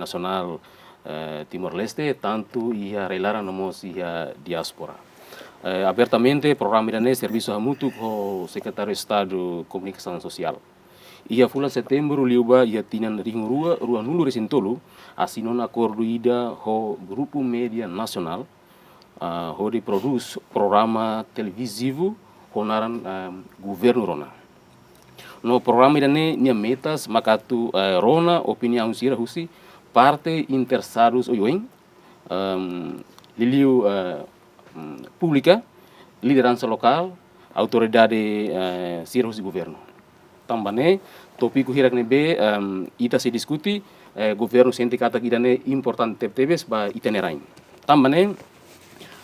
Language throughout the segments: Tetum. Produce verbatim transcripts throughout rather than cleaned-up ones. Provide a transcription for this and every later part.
nasionál, eh, Timor-Leste, tantu iha rai-laran no mós iha diáspora. Eh, abertamente, programa ida-ne'e servisu hamutuk ho Sekretáriu Estadu Komunikasaun Sosiál. Iha fulan Setembru liubá iha tinan rihun rua ruanulu-resin-tolu, asina ona akordu ida ho grupu média nasionál, ah, hodi prodús programa televizivu ho naran, ah, Governu Rona. No programa ida-ne'e nia metas maka atu, eh, rona opiniaun sira husi parte interesadus oioin, ehm, liuliu, eh, mm, públika, lideransa lokál, autoridade, eh, sira husi governu. Tanba ne'e, tópiku hirak ne'ebé, ehm, ita sei diskute, eh, governu sente katak ida-ne'e importante tebetebes ba ita-nia rain. Tanba ne'e,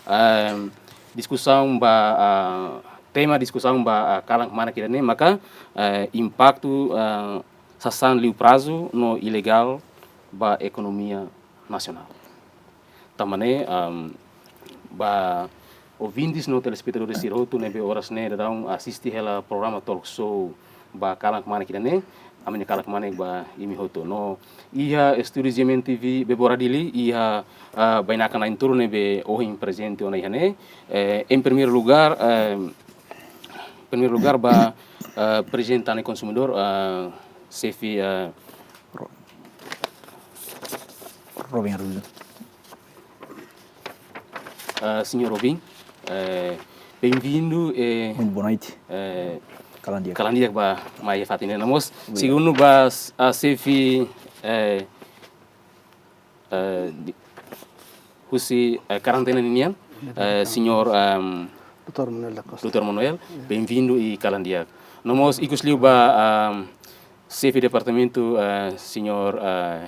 ehm, diskusaun ba, ah, tema diskusaun ba, ah, kalan kmanek ida-ne'e maka, eh, impaktu, ah, sasán liu prazu no ilegál ba ekonomia nasionál. Tanba ne'e, ehm, ba ouvintes no telespetadores sira hotu ne'ebé oras ne'e daudaun asiste hela programa talk show ba kalan kmanek ida-ne'e, ami-nia kalan kmanek ba imi hotu. No iha estúdiu G M N T V Bebora Dili, iha, ah, bainaka na'in-tolu ne'ebé ohin prezente ona iha ne'e. Eh, em primeiro lugar, eh, primeiru lugár ba, eh, prezidente Tane Konsumidór, eh, xefe, eh, Ro-, Robin Arruda. Eh, señór Robin, eh, bem-vindo, eh, Muito boa noite. Eh, Kalan di'ak. Kalan di'ak ba mai iha fatin ne'e. No mós, obrigadu. Segundu ba, ah, xefe, eh, eh, di-, husi, eh, karantena ninian, eh, señór, ehm, doutór Manuel da Costa. Doutór Manuel, ya, bem-vindo i kalan di'ak. No mós ikus liu ba, ehm, xefe departamentu, eh, señór, eh,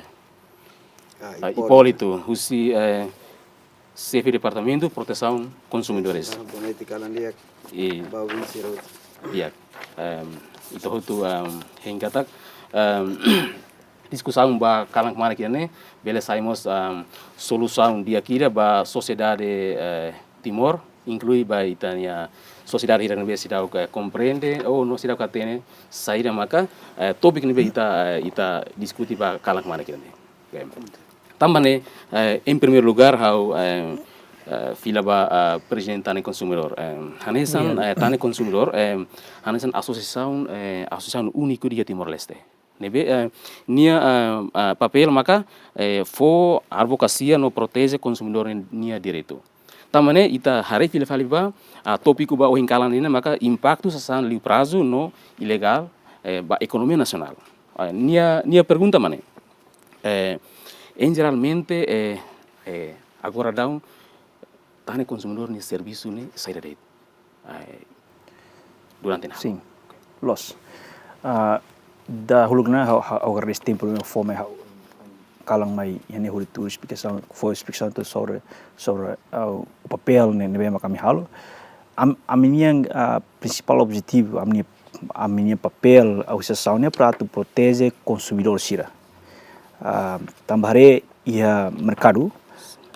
ah, eh, Hipólito. Hipólito, husi, eh, xefe departamentu protesaun konsumidores. Ah, boa noite, kalan di'ak. I ba ouvinte sira hotu. Di'ak. Ehm, ita hotu, ehm, hein katak, ehm, diskusaun ba kalan kmanek ida-ne'e bele sai mós, ehm, solusaun di'ak ida ba sosiedade, eh, Timor, inklui ba ita-nia sosiedade hirak ne'ebé seidauk, eh, komprende ou no seidauk hatene saida maka, eh, tópiku ne'ebé ita, eh, ita diskute ba kalan kmanek ida-ne'e. Oke. Tanba ne'e, eh, em primeiro lugar, ha'u, eh, eh, fila ba, eh, prezidente Tane Konsumidór. Eh, hanesan, iya, eh, Tane Konsumidór, eh, hanesan asosiasaun, eh, asosiasaun úniku iha Timor-Leste. Ne'ebé, eh, nia, eh, eh, papél maka, eh, fó advokasia no proteje konsumidór nia direitu. Tanba ne'e ita haree fila fali ba, ah, tópiku ba ohin kalan ne'e maka impaktu sasán liu prazu no ilegál, eh, ba ekonomia nasionál. Ah, nia, nia pergunta mak ne'e. Eh, em jeralmente, eh, eh, agora daudaun Tane Konsumidór nia servisu ne'e saida de'it, eh, durante ne'e? Sin. Loos. Ah, dahuluk ona ha'u, ha'u, ha'u agradese tempu ne'ebé fó mai ha'u kalan mai iha ne'e hodi tuir esplikasaun, fó esplikasaun atu sobre, sobre, ah, papél ne'e, ne'ebé maka ami halo. Am-, ami-nia, ah, prinsipál objetivu, ami-nia, ami-nia papél asosiasaun ne'e para atu proteje konsumidór sira. Ah, tanba haree iha merkadu,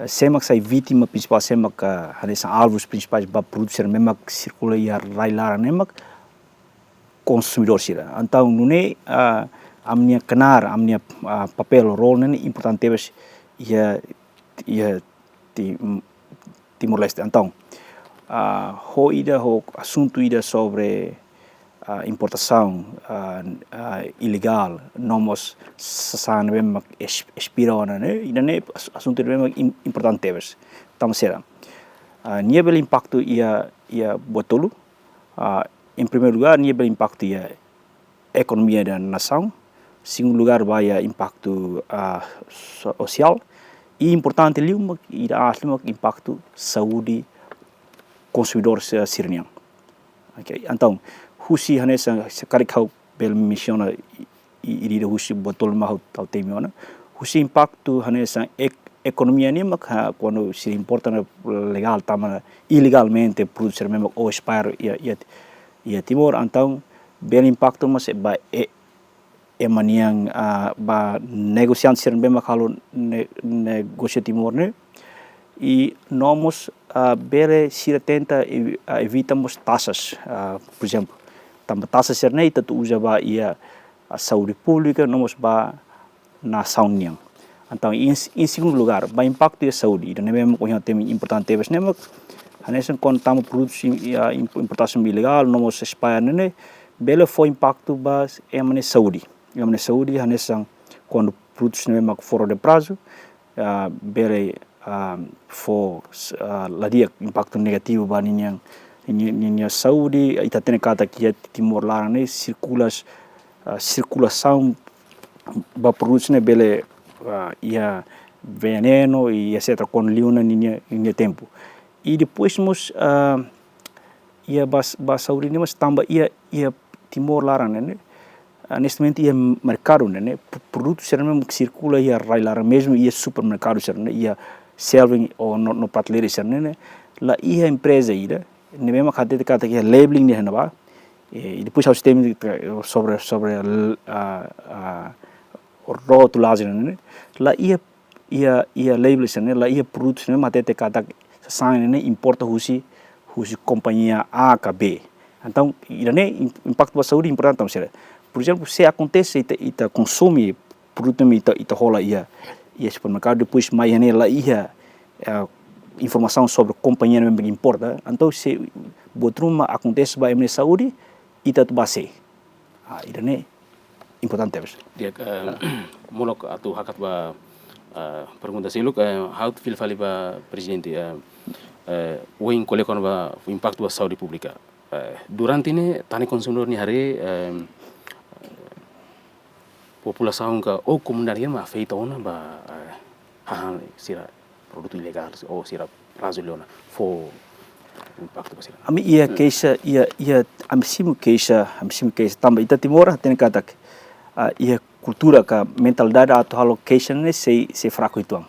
eh, sé mak sai vítima prinsipál, sé mak, ah, hanesan alvus prinsipais ba produtu sira ne'ebé mak sirkula iha rai-laran ne'e mak konsumidór sira. Entaun nune'e, ah, ami-nia knaar, ami-nia, ah, papél, role ne'e importante tebes iha, iha Ti-, Timor-Leste. Entaun, ah, ho ida, ho asuntu ida sobre, ah, importasaun, ah, ah, ilegál, no mós sasán ne'ebé mak es-, espira ona ne'e, ida-ne'e as-, asuntu ne'ebé mak im-, importante tebes. Tanba saida? Ah, nia bele impaktu iha, iha buat tolu. Ah, em primeiro lugar, nia bele impaktu iha ekonomia da nasaun. Segundu lugar, ba iha impaktu, ah, so-, sosiál. I importante liu mak, ida aas liu mak impaktu saúde konsumidór si-, sira-nian. Oke, entaun, husi hanesan, se karik ha'u bele mensiona i, i, ida husi buat tolu mak ha'u, ha'u temi ona. Husi impaktu hanesan ek-, ekonomia nian mak, ha, kuandu sira importa ne'e legál, tanba ilegalmente produtu sira ne'ebé mak expire iha, iha, iha Timor, entaun bele impaktu mós ba e-, ema nian, ah, ba negosiante sira ne'ebé mak halo ne-, negósiu Timor ne'e. I no mós, ah, bele sira tenta evi-, ah, evita mós taxas, ah, por ezemplu. Tanba taxas sira-ne'e ita atu uza ba iha, ah, saúde públika, no mós ba nasaun nian. Entaun, iha, iha segundu lugar, ba impaktu iha saúde. Ida-ne'e mós ohin temi importante tebes ne'e mak, hanesan kuandu tama produtu im-, iha im-, importasaun ilegál, no mós espaiar ne'e, bele fó impaktu ba ema nia saúde. Ema nia saúde, hanesan kuandu produtu ne'e mak fora de prazu, ah, bele, ah, fó, ah, la di'ak impaktu negativu ba ninia, ninia, ninia saúde. Ita hatene katak iha Timor laran ne'e sirkula, ah, sirkulasaun ba produtu ne'e bele, ah, iha venenu i etcétera kuandu liu ona ninia, ninia tempu. I depois mós, ah, iha ba, ba saúde ne'e mós tanba iha, iha Timor laran ne'e, ah, neste momento iha merkadu ne'e, ne'e, pro-, produtu sira-ne'e sirkula iha rai-laran mezmu, iha supermerkadu sira-ne'e, iha shelving ou no, no prateleira sira-ne'e, ne'e, la iha empreza ida ne'ebé mak hatete katak iha labeling nia iha ne'ebá, eh, i depois ha'u sei temi sobre, sobre, ah, ah, rótulu ne'e, ne'e, la iha, iha, iha label sira-ne'e, la iha produtu sira-ne'e mak hatete katak sasán ne'e importa husi, husi kompañia A ka B. Entaun, ida-ne'e im-, impaktu ba saúde importante tanba sira. Por ezemplu, se akontese ita, ita konsume produtu ne'e ita, ita hola iha, iha supermerkadu, depois mai iha ne'e la iha, eh, informasaun sobre kompañia ne'ebé importa. Entaun, se buat ruma akontese ba ema nia saúde, ita atu bá sé? Ah, ida-ne'e importante tebes. Di'ak, eh, molok atu hakat ba, eh, pergunta seluk, eh, ha'u fila fali ba Prezidente, eh, eh, ohin ko'alia kona-ba impaktu ba saúde públika. Eh, durante ne'e, Tane Konsumidór nia haree, eh, populasaun ka ou komunidade mak afeta ona ba, eh, hahán sira produtu ilegál ou sira prazu liu ona fó impaktu ba sira. Ami iha keixa, iha, iha, ami simu keixa, ami simu keixa. Tanba ita Timor hatene katak, ah, iha kultura ka mentalidade atu halo keixa ne'e sei, sei fraku uitoan.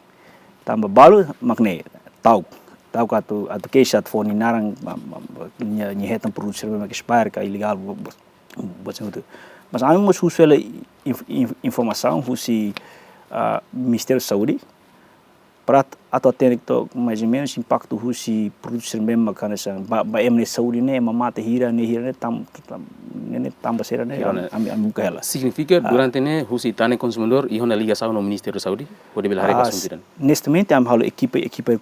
Tanba balu mak ne'e, ta'uk. Ta'uk atu, atu keixa atu fó nia naran, ma, ma, ma, nia, nia hetan produtu sira-ne'e mak espaiar ka ilegál, bo-, bo-, buat sira-ne'e hotu. Mas ami mós husu hela inf-, inf-, informasaun husi, ah, Ministériu Saúde, para atu hatene took mais ou menus impaktu husi produtu sira-ne'e mak hanesan ba, ba ema nia saúde ne'e, ema mate hira ne'e, hira ne'e, tan-, tan-, ne'e, ne'e tanba sira-ne'e, hira ne'e. Ami, ami buka hela. Signifika durante ne'e husi Tane Konsumidór iha ona ligasaun ho Ministériu Saúde, hodi bele haree ba asuntu ida-ne'e? Neste momento ami halo ekipa, ekipa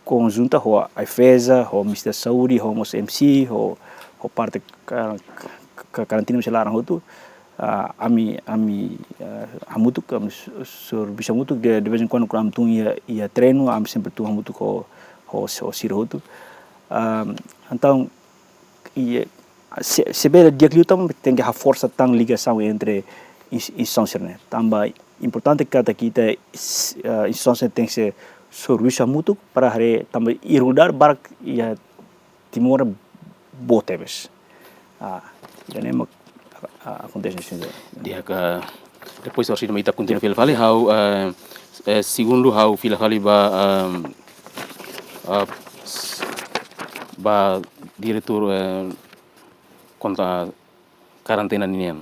konjunta ho AIFAESA, ho Ministériu Saúde, ho mós M C, ho, ho parte ka-, ka-, karantina mós iha laran hotu. Ah, ami, ami, ah, hamutuk, ami s-, servisu hamutuk, de, de vez em quando, kuandu ami tun iha, iha treinu, ami sempre tun hamutuk ho, ho, ho sira hotu. Ah, entaun, i, se, se bele di'ak liután, tenke haforsa tan ligasaun entre ins-, instituisaun sira-ne'e. Tanba importante katak ita, s-, ah, instituisaun sira tenke servisu hamutuk para haree tanba irregularidade barak iha Timor boot tebes. Ah, ida-ne'e mak a-, a-, akontese iha sini. Di'ak, depois orsida ita kontinua fila fali, ha'u, eh, eh, segundu ha'u fila fali ba, ehm, ah, s-, ba diretór, eh, kontra karentena ninian.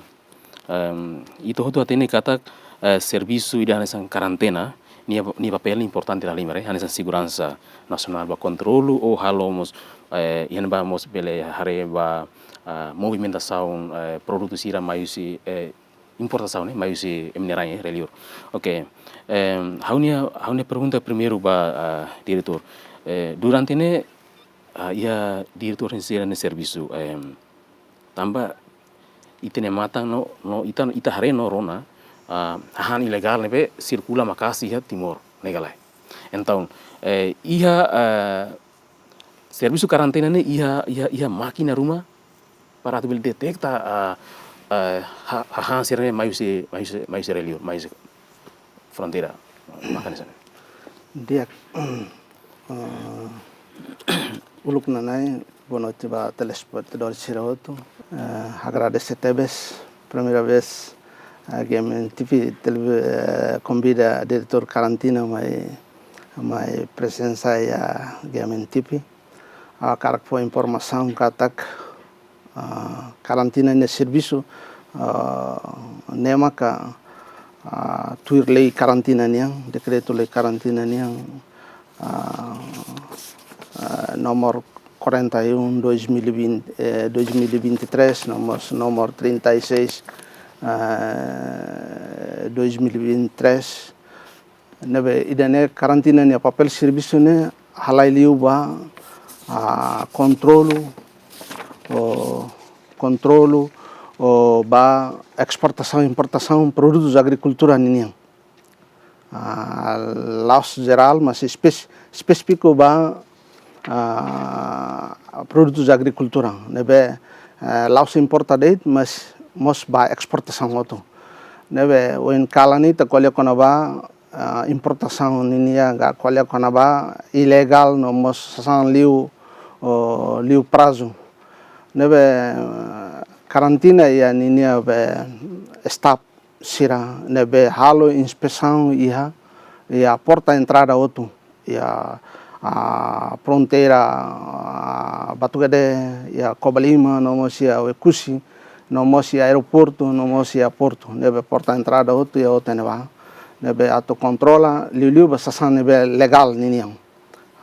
Em, ita hotu hatene katak, eh, servisu ida hanesan karentena, nia, nia papél importante dala ruma, eh, hanesan seguransa nasionál ba kontrolu ou halo mós, eh, iha ne'ebá mós bele haree ba, ah, movimentasaun, eh, produtu sira mai husi, eh, importasaun, eh, mai husi ema nia rain, eh, rai-liur. Oke. Em, ha'u-nia, ha'u-nia pergunta primeiru ba, ah, diretór. Eh, durante ne'e, ah, iha diretór sira-nia servisu, em, tanba ita-nia matan no, no ita, ita haree no rona, ah, hahán ilegál ne'ebé sirkula maka'as iha Timor, ne'e ka lae? Entaun, eh, iha, eh, servisu karentena ne'e iha, iha, iha mákina ruma para atu bele deteta, ah, ah, ha-, hahán sira-ne'e mai husi, mai husi, mai husi rai-liur, mai husi fronteira, maka hanesan ne'e. Di'ak, eh, uluk nanain, boa noite ba telespetadór sira hotu. Eh, agradese tebes, primeira vez, eh, G M N T V televi-, eh, konvida diretór karentena mai, mai prezensa iha G M N T V. Ah, hakarak fó informasaun katak, ah, karentena nia servisu, ah, ne'e maka, ah, tuir lei karentena nian, dekretu lei karentena nian, ah, ah, nomor quarenta e um, dois mil e vinte, eh, dois mil e vinte e três, nomor, nomor trinta e seis, eh, dois mil e vinte e três, Ne'ebé ida-ne'e karantina nia papél servisu ne'e halai liu ba, ah, kontrolu, o, kontrolu, o, ba esportasaun, importasaun produtus agrikultura ninian. Ah, la'ós jerál, mas espes-, espesífiku ba, ah, produtus agrikultura. Ne'ebé, eh, la'ós importa de'it, mas mós ba esportasaun hotu. Ne'ebé ohin kalan ne'e ita ko'alia kona-ba, ah, importasaun ninian ka ko'alia kona-ba ilegál no mós sasán liu, o, liu prazu. Ne'ebé, eh, karantina iha ninia be staf sira ne'ebé halo inspesaun iha, iha porta entrada hotu, iha, ah, fronteira, ah, Batugade, iha Covalima, no mós iha Oekusi, no mós iha aeroportu, no mós iha portu, ne'ebé porta entrada hotu iha hotu ne'ebá. Ne'ebé atu kontrola liuliu ba sasán ne'ebé legál ninian.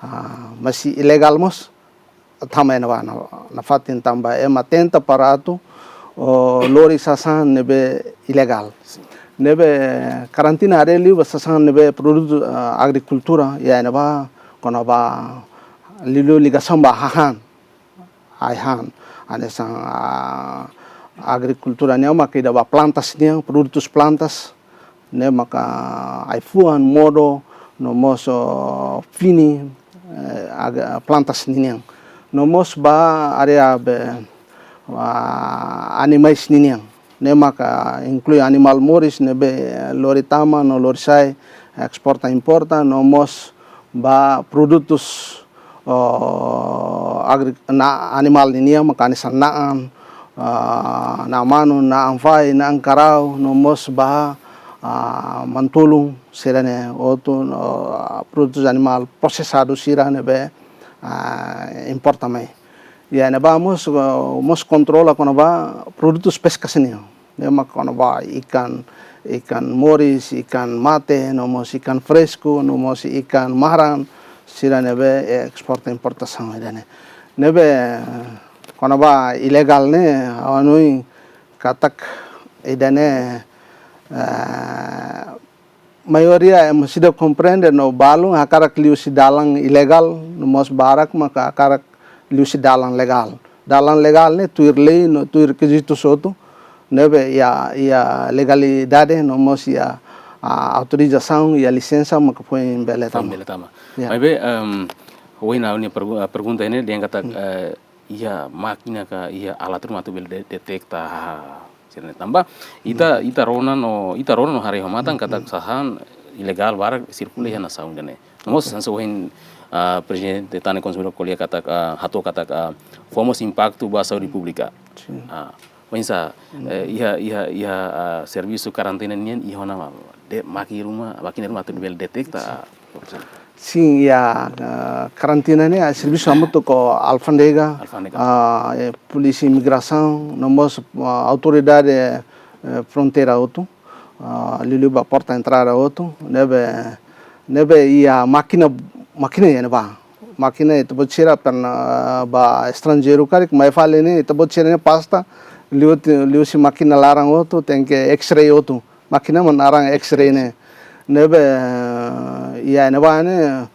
Ah, mas ilegál mós tama iha ne'ebá, na, nafatin tanba ema tenta para atu, o, lori sasán ne'ebé ilegál. Ne'ebé karantina haree liu ba sasán ne'ebé produtu, ah, agrikultura iha ne'ebá, kona-ba liuliu ligasaun ba hahán, ai-han, hanesan, ah, agrikultura nian maka ida ba plantas nian, produtus plantas, ne'e maka ai-fuan, modo, no mós, o, fini, eh, aga-, plantas ninian. No mós ba área be, ah, animais ninian. Ne'e maka inklui animál moris ne'ebé lori tama no lori sai, esporta, importa, no mós ba produtus, o, agri-, na animál ninian, maka hanesan na'an, ah, na'an manu, na'an fai, na'an karau, no mós ba, ah, manu-tulun, sira-ne'e hotu, o, produtus animál prosesadu sira ne'ebé, ah, importa mai. Iha ne'ebá mós, o, mós kontrola kona-ba produtus peska sira-nian. Ne'e maka kona-ba ikan, ikan moris, ikan mate, no mós ikan fresku, no mós ikan maran, sira ne'ebé esporta importasaun ida-ne'e. Ne'ebé kona-ba ilegál ne'e, ha'u hanoin katak ida-ne'e, eh, maioria ema seidauk komprende no balun hakarak liuhusi dalan ilegál, no mós barak maka hakarak liuhusi dalan legál. Dalan legál ne'e tuir lei no tuir rekizitu hotu, ne'ebé iha, iha legalidade no mós iha, ah, autorizasaun, iha lisensa maka foin bele tama. Bele tama. Ya. Maibé, em, ohin ha'u-nia pergu-, ah, pergunta ne'e dehan katak, eh, iha mákina ka iha alat ruma atu bele de-, detekta, ha, sira-ne'e tanba ita, ita rona no, ita rona no haree ho matan katak sasán ilegál barak sirkula iha nasaun ida-ne'e. No mós hanesan ohin, ah, Prezidente Tan Ne'e Konsumidór ko'alia katak, ah, hato'o katak, ah, fó mós impaktu ba saúde públika. Sin. Ah, oinsá, eh, iha, iha, iha, ah, servisu karantina nian iha ona ma-, de-, mákina ruma, mákina ruma atu bele detekta, ah, Sin, iha, eh, karantina ne'e, ah, servisu hamutuk ho alfándega, Alfándega. Ah, eh, polísia imigrasaun, no mós, ah, autoridade, eh, fronteira hotu, ah, liuliu ba porta entrada hotu, ne'ebé, ne'ebé iha mákina, mákina iha ne'ebá. Mákina ita-boot sira pernah, ah, ba estranjeiru karik mai fali ne'e, ita-boot sira-nia pasta, liu, liuhusi mákina laran hotu, tenke X-ray hotu. Mákina mak naran X-ray ne'e. Ne'ebé, eh, iha ne'ebá ne'e,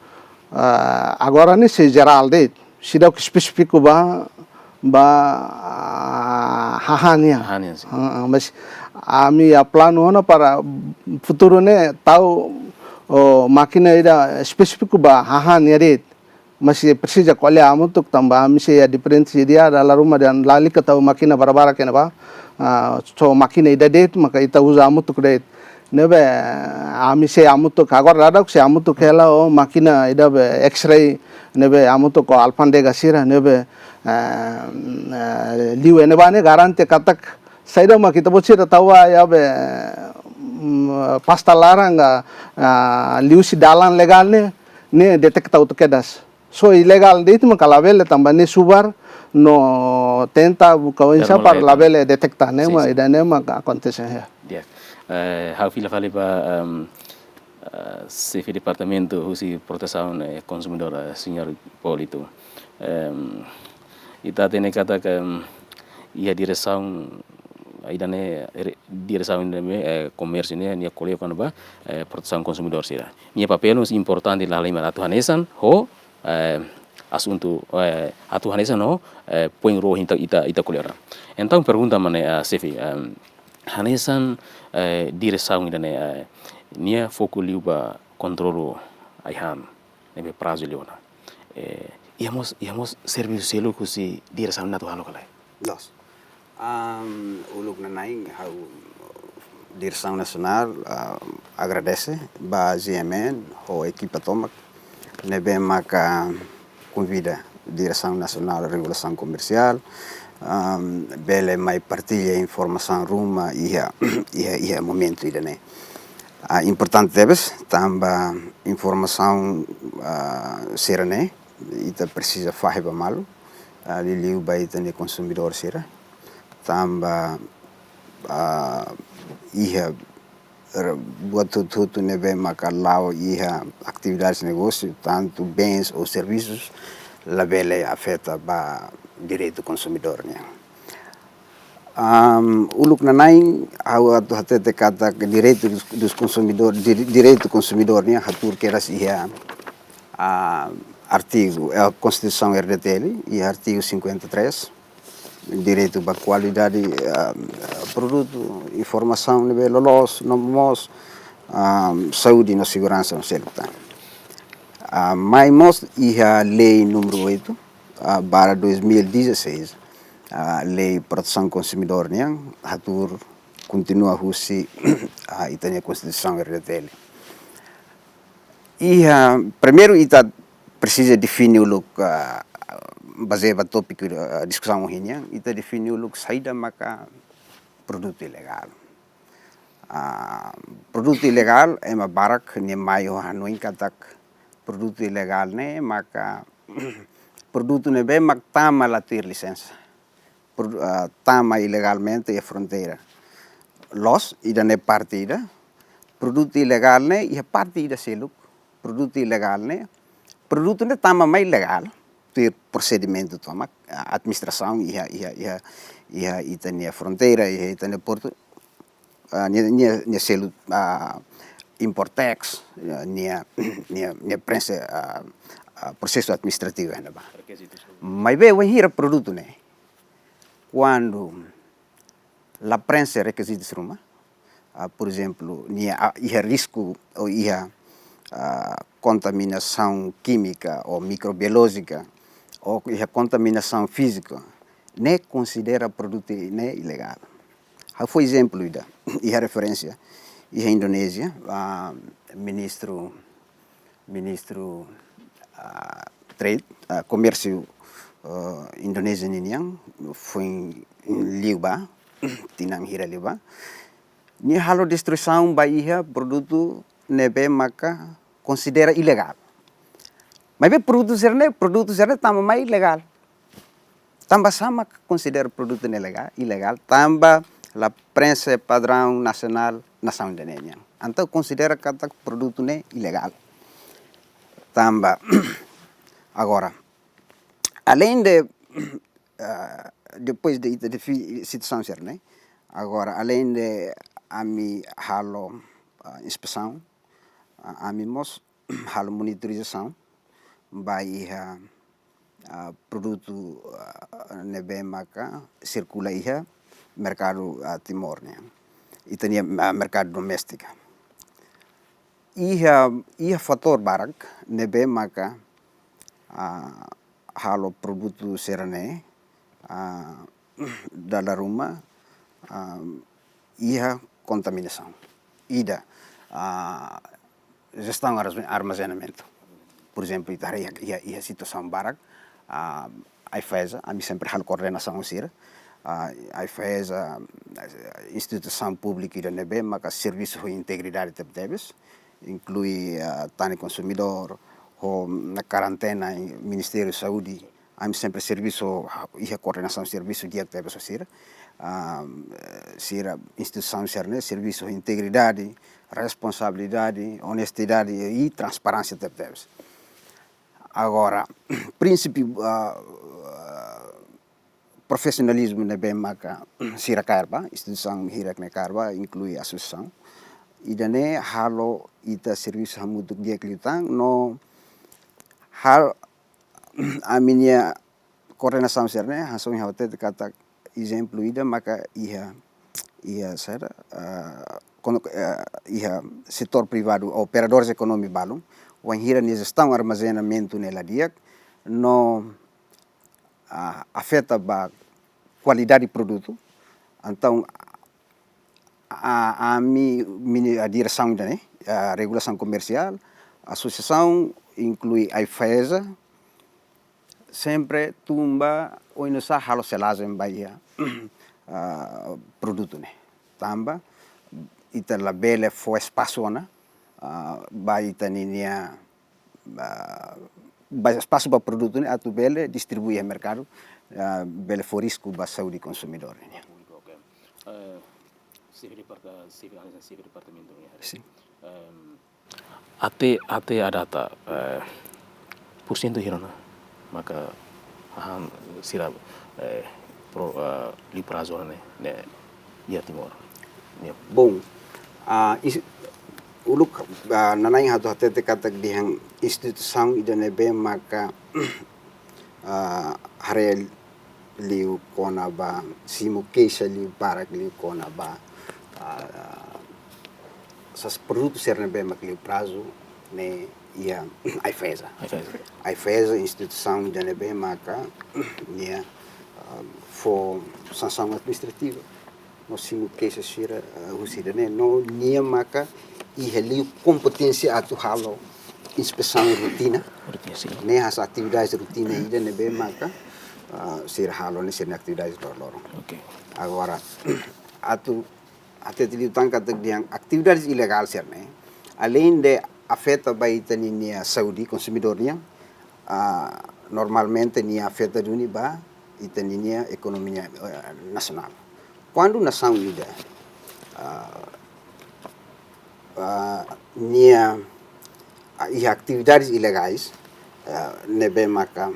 ah, agora ne'e sei jerál de'it. Seidauk espesífiku ba, ba, ah, hahán nian. Hahán nian, sin. Ah, ah, mas ami iha planu ona para futuru ne'e tau, o, mákina ida espesífiku ba hahán nian de'it. Mas sei presiza ko'alia hamutuk tanba ami sei iha diferente ideia, dala ruma dehan lalika tau mákina barbarak iha ne'ebá, ah, só mákina ida de'it maka ita uza hamutuk de'it. Ne'ebé ami sei hamutuk, agora daudauk sei hamutuk hela ho mákina ida be X-ray, ne'ebé hamutuk ho alfándega sira, ne'ebé, eh, eh, liu iha ne'ebá ne'e garante katak saida mak ita-boot sira tau ba iha be, mm, pasta laran ka, ah, liuhusi dalan legál ne'e, ne'e detekta hotu kedas. Só ilegál de'it maka labele tanba ne'e subar no tenta buka oinsá para labele detekta, ne'e mak ida-ne'e mak akontese, ya. Di'ak. Eh, ha'u fila fali ba, em, eh, xefe departamentu husi protesaun, eh, konsumidór, eh, señór Hipólito. Em, ita hatene katak, em, iha diresaun Ida-ne'e re-, diresaun ida-ne'e, eh, komérsiu ne'e, nia ko'alia kona-ba, eh, protesaun konsumidór sira. Nia papél mós importante la halimar atu hanesan ho, eh, asuntu, eh, atu hanesan ho, eh, poin rua ita, ita, ita ko'alia ona. Entaun pergunta mak ne'e, ah, xefe, ehm, hanesan, eh, diresaun ida-ne'e, eh, nia foku liu ba kontrolu ai-han, ne'ebé prazu liu ona. Eh, iha mós, iha mós servisu seluk husi diresaun atu halo ka lae? Loos. Am, uluk nanain ha'u Diresaun Nasionál, am, agradese ba G M N ho ekipa tomak ne'ebé maka konvida Diresaun Nasionál Regulasaun Komersiál, am, bele mai partilla informasaun ruma iha, iha, iha momentu ida-ne'e. Ah, importante tebes, tanba informasaun, ah, sira-ne'e, ita presiza fahe ba malu, ah, liuliu ba ita-nia konsumidór sira. Tanba, ah, iha re-, buat hotu-hotu ne'ebé maka la'o iha atividades negósiu, tantu bens ou servisus, labele afeta ba direitu konsumidór nian. Am, uluk nanain, ha'u atu hatete katak direitu dos, dos konsumidór, dire-, direitu konsumidór nian hatuur kedas iha, ah, artigu, eh, Konstituisaun R D T L, iha artigu cinquenta e três, direitu ba kualidade, ah, produtu, informasaun ne'ebé loloos, no mós, ah, saúde no seguransa no seluk tan. Ah, mai mós iha lei númeru oito, ah, barra dois mil e dezasseis, ah, lei protesaun konsumidór nian, hatuur kontinua husi, ah, ita-nia Konstituisaun R D T L. Iha, primeiru ita presiza define uluk, ah, bazeia ba tópiku, ah, diskusaun ohin nian, ita define uluk saida maka produtu ilegál. Ah, produtu ilegál, ema barak nia mai ho hanoin katak produtu ilegál ne'e maka produtu ne'ebé mak tama la tuir lisensa. Produ-, ah, tama ilegalmente iha fronteira. Loos, ida-ne'e parte ida. Produtu ilegál ne'e iha parte ida seluk. Produtu ilegál ne'e, produtu ne'e tama mai legál, tuir prosedimentu tomak, ah, administrasaun iha, iha, iha, iha ita-nia fronteira, iha ita-nia portu, ah, nia, nia, nia selu, ah, import tax, ah, nia, nia, nia prenxe, ah, ah, prosesu administrativu iha ne'ebá. Maibé wainhira produtu ne'e, kuandu la prenxe rekizitus ruma, ah, por ezemplu, nia, ah, iha risku ou iha, ah, kontaminasaun kímika ou mikrobiolójika, ou iha kontaminasaun fízika, ne'e konsidera produtu ne'e ilegál. Ha'u fó ezemplu ida, iha referénsia, iha Indonézia, ah, ministru, ministru, ah, trade, ah, komérsiu, ah, Indonézia ninian, foin liubá, tinan hira liubá, nia halo destruisaun ba iha produtu ne'ebé maka konsidera ilegál. Maibé produtu sira-ne'e, produtu sira-ne'e tama mai legál. Tanba sá mak konsidera produtu ne'e legál, ilegál, tanba la prenxe padraun nasionál nasaun ida-ne'e nian. Entaun konsidera katak produtu ne'e ilegál. Tanba, agora, além de, ah, depois de ita defi-, situasaun sira-ne'e, agora, além de ami halo, ah, inspesaun, ah, ami mós halo monitorizasaun ba iha, ah, produtu, ah, ne'ebé maka sirkula iha merkadu, ah, Timor nian. Ita-nia, ah, merkadu doméstika. Iha, iha fatór barak ne'ebé maka, ah, halo produtu sira-ne'e, ah, dala ruma, ah, iha kontaminasaun. Ida, ah, jestaun armaze-, armazenamentu. Por ezemplu, ita haree iha, iha, iha situasaun barak, ah, AIFAESA, ami sempre halo koordenasaun ho sira. Ah, AIFAESA, ah, instituisaun públika ida ne'ebé maka servisu ho integridade tebetebes, inklui, ah, tan konsumidór, ho, na karantena, Ministériu Saúde, ami sempre servisu, iha koordenasaun servisu di'ak tebes ho sira. Ah, sira instituisaun sira-ne'e servisu ho integridade, responsabilidade, onestidade i transparénsia tebetebes. Agora, prinsípiu, ah, profisionalizmu ne'ebé maka sira kaer ba, instituisaun hirak ne'e kaer ba, inklui asosiasaun. Ida-ne'e halo ita servisu hamutuk di'ak liután, no hal ami-nia koordenasaun sira-ne'e, hanesan ohin ha'u hatete katak ezemplu ida maka iha, iha saida, ah, kono-, ah, iha setór privadu, operadores ekonómiku balun, wainhira nia jestaun armazenamentu ne'e la di'ak, no, ah, afeta ba kualidade produtu, entaun, a, ami, mini, a diresaun ida-ne'e, a regulasaun komersiál, asosiasaun inklui AIFAESA, sempre tun ba oinsá halo selajen ba iha, ah, produtu ne'e. Tanba, ita labele fó espasu ona, ah, ba ita ninia, ah, ba espasu ba produtu ne'e atu bele distribui iha merkadu, ah, bele fó risku ba saúde konsumidór nian. Públiku, oke. Eh, xefe departa-, xefe, xefe departamentu nian. Sin. Em, até, até à data, eh, porsentu hira ona maka hahán sira, eh, pro-, eh, liu prazu ne'e, ne'e iha Timor? Ya. Bom, ah, is-, uluk, ah, nanain ha'u hatete katak dehan instituisaun ida ne'ebé maka, ah, haree liu kona-ba, simu keixa liu barak liu kona-ba, ah, sas produtu sira ne'ebé mak liu prazu ne'e iha AIFAESA. AIFAESA. AIFAESA instituisaun ida ne'ebé maka nia, ah, fó sansaun administrativa. No simu keixa sira, ah, husi ida-ne'e, no nia maka iha liu kompeténsia atu halo inspesaun rotina. Rotina, sin. Ne'e hanesan atividade rotina ida ne'ebé maka, ah, sira halo ne'e sira-nia atividade loroloron. Oke. Agora, atu, atu hatete liután katak dehan atividade ilegál sira-ne'e, além de afeta ba ita ninia saúde konsumidór nian, ah, normalmente nia afeta duni ba ita ninia ekonomia, eh, nasionál. Kuandu nasaun ida, ah, ah, nia, ah, iha atividades ilegais, ah, ne'ebé maka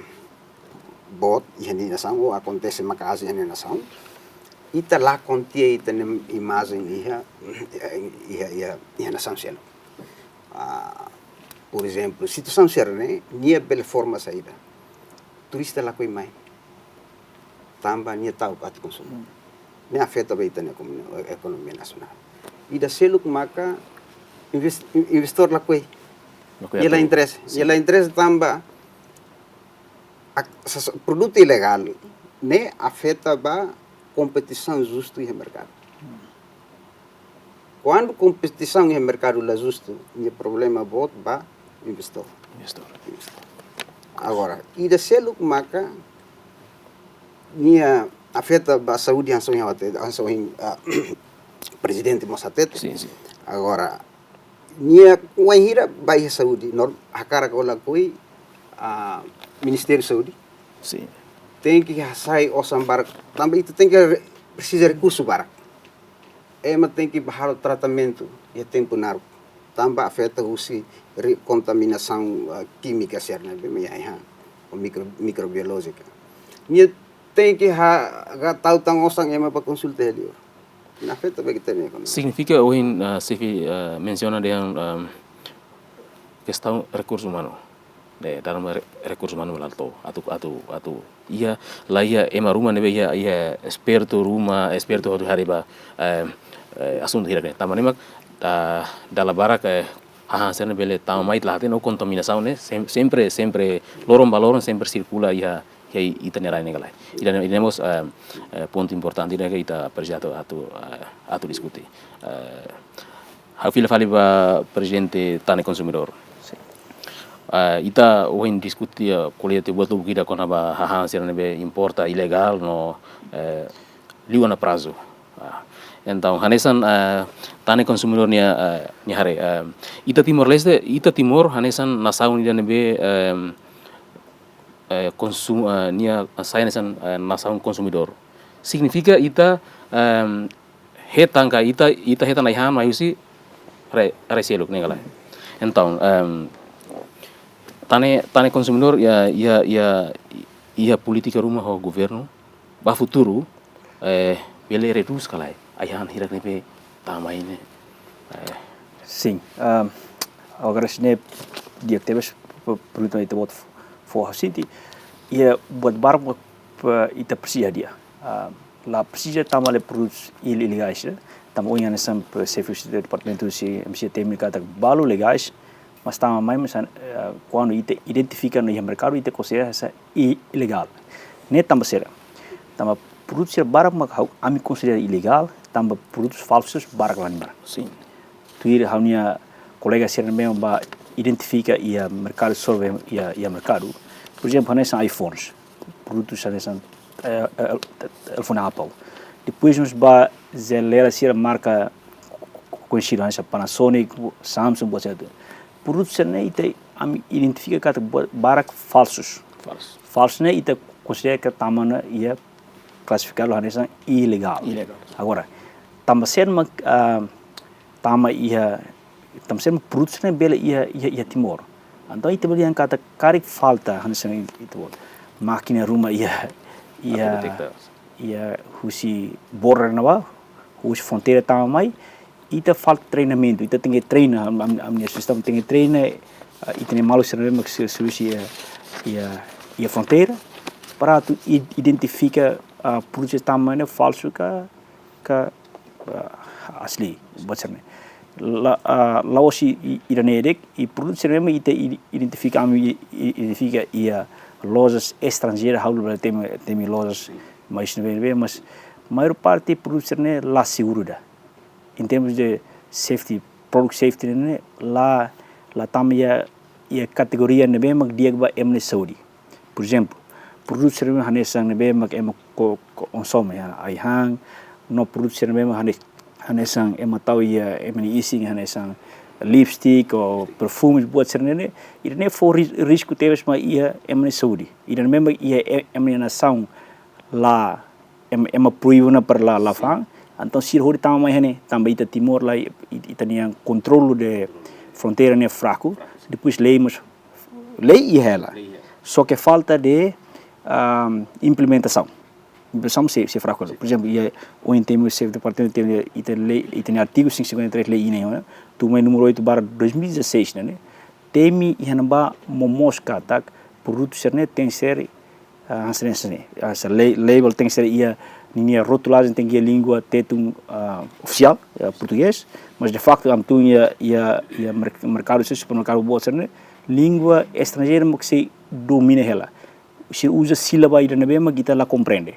boot iha nia nasaun ou akontese maka'as iha nia nasaun, ita lakon tiha ita-nia imajen iha, iha, iha, iha nasaun seluk. Ah, por ezemplu, situasaun sira-ne'e, nia bele forma saida? Turista lakohi mai. Tanba nia ta'uk atu konsumu. Hmm. Ne'e afeta ba ita-nia ekonomia, ekonomia nasionál. Ida seluk maka inves-, in-, investidór lakohi. Lakohi atu. Nia la interese. Sin. Nia la interese tanba ak-, sas-, produtu ilegál ne'e afeta ba kompetisaun justu iha merkadu. Hmm. Kuandu kompetisaun iha merkadu la justu, nia problema boot ba investidór. Investidór. Agora, ida seluk maka nia afeta ba saúde hanesan ohin, hanesan ohin, ah, prezidente mós hatete. Sin, sin. Agora, nia wainhira ba iha saúde, nor-, hakarak ka lakohi, ah, Ministériu Saúde. Sin. Tenke hasai osan barak, tanba ita tenke re-, presiza rekursu barak. Ema tenke bá halo tratamentu iha tempu naruk. Tanba afeta husi re-, kontaminasaun, ah, kímika sira ne'ebé mak iha, iha, ou mikro-, mikrobiolójika. Nia tenke ha-, ha tau tan osan ema bá konsulta iha li'ur. Ne'e afeta ba ita-nia ekonomia. Signifika ohin, ah, xefe, ah, mensiona dehan, ah, kestaun rekursu umanu. Ne'e, dalam re-, rekursu umanu la to'o. Atu, atu, atu iha, la iha ema ruma ne'ebé iha, iha espertu ruma, espertu hotu haree ba, eh, eh, asuntu hirak ne'e. Tanba ne'e mak, ah, dala barak, eh, hahán sira-ne'e bele tama mai tiha la hatene no kontaminasaun ne'e, sem-, sempre, sempre, loron ba loron, sempre sirkula iha, iha ita-nia rai ne'e ka lae. Ida-ne'e, ida-ne'e mós, eh, eh, pontu importante ida ke ita presiza atu, atu, eh, atu diskute. Eh, ha'u fila fali ba prezidente Tane Konsumidór. Sin. Eh, ita ohin diskute, eh, ko'alia tiha buat lubuk ida kona-ba hahán sira ne'ebé importa ilegál no, eh, liu ona prazu. Ah, entaun, hanesan, eh, Tane Konsumidór nia, eh, nia haree, eh, ita Timor-Leste, ita Timor hanesan nasaun ida ne'ebé, em, eh, konsum-, eh, nia sai hanesan, eh, nasaun konsumidór. Signifika ita, em, hetan ka ita, ita hetan ai-han mai husi rai, rai seluk ne'e ka lae. Entaun, em, Tane, Tane Konsumidór iha, iha, iha, iha polítika ruma ho governu, ba futuru, eh, bele redús ka lae ai-han hirak ne'ebé tama mai ne'e. Eh, Sin, ah, agora sini dia tebes pe-, pergunta ita-boot fó ha'u sente, iha buat barak mak, eh, ita presiza di'ak. Ah, la presiza tama lai produtus il-, ilegais, eh. Tanba ohin hanesan pe-, xefe departamentu husi M C T M katak balu legais, mas tama mai, mas, eh, kuandu ita identifika no iha merkadu, ita konsidera hanesan i-, ilegál. Ne'e tanba saida? Tanba produtus sira barak mak ha'u, ami konsidera ilegál, tanba produtus falsu barak la iha ne'ebá. Sin. Tuir ha'u-nia kolega sira ne'ebé mak bá identifika iha merkadu, sorve iha, iha merkadu. Por ezemplu, hanesan iPhones. Produtus hanesan, eh, eh, telefone Apple. Depois mós ba jeleira sira marka koñesidu hanesan Panasonic, Samsung, buat sira. Produtus sira-ne'e ita, ami identifika katak buat barak falsus. Falsu. Falsu ne'e ita konsidera katak tama ona iha klasifikadu hanesan ilegál. Ilegál. Agora, tanba saida mak, ah, tama iha, tanba saida mak produtus ne'e bele iha, iha, iha Timor. Entaun ita bele dehan katak karik falta hanesan ita-boot mákina ruma iha, iha, atu detekta, iha husi border ne'ebá, husi fronteira tama mai, ita falta treinamentu, ita tenke treina, am-, am-, ami-nia sistema tenke treina, ah, ita-nia maluk sira ne'ebé mak se-, servisu iha, iha, iha fronteira, para atu i-, identifika, ah, produtus tama ne'e falsu ka, ka, ah, asli, buat sira-ne'e. La, ah, la'ós i-, i-, ida-ne'e de'it, i produtus sira ne'ebé mak ita i-, identifika, ami i-, i-, identifika iha lojas estranjeira, ha'u la temi, temi lojas, mas ne'ebé, mas maior parte produtus sira-ne'e la seguru ida. Em termos de safety, product safety ne'e la, la tama iha, iha kategoria ne'ebé mak di'ak ba ema nia saúde. Por ezemplu, produtu sira hanesan ne'ebé mak ema ko-, ko-, konsome, ya, ai-han, no produtu sira ne'ebé mak hane-, hanesan ema tau iha ema nia isin, hanesan lipstick ou perfumes, buat sira-ne'e, ida-ne'e fó ris-, risku tebes mai iha ema nia saúde. Ida-ne'ebé mak iha e-, ema nia nasaun la em-, ema proibidu ona para la, la fa'an. Entaun sira hodi tama mai iha ne'e, tanba ita Timor la, it-, ita-nia kontrolu de fronteira ne'e fraku. Depois lei mós, lei iha hela. Lei iha. Só que falta de, ah, implementasaun. Implementasaun sei, sei fraku. Por ezemplu, iha, ohin temi xefe departamentu temi, ita lei, ita-nia artigu cento e cinquenta e três lei iha ne'e, ne'e? Tun mai númeru oito barra dois mil e dezasseis, ne'e, ne'e? Temi iha ne'ebá momoos katak produtu sira-ne'e tenke ser, ah, hanesan ne'e, hanesan ne'e. Ah, hanesan lei, label tenke ser iha, ninia rotulajen tenke iha língua tetun, ah, ofisiál, ah, portugés, mas de facto ami tun iha, iha, iha merk-, merkadu, sei supermerkadu boot sira-ne'e, língua estranjeira mak sei domina hela. Sira uza sílaba ida-ne'ebé mak ita la komprende.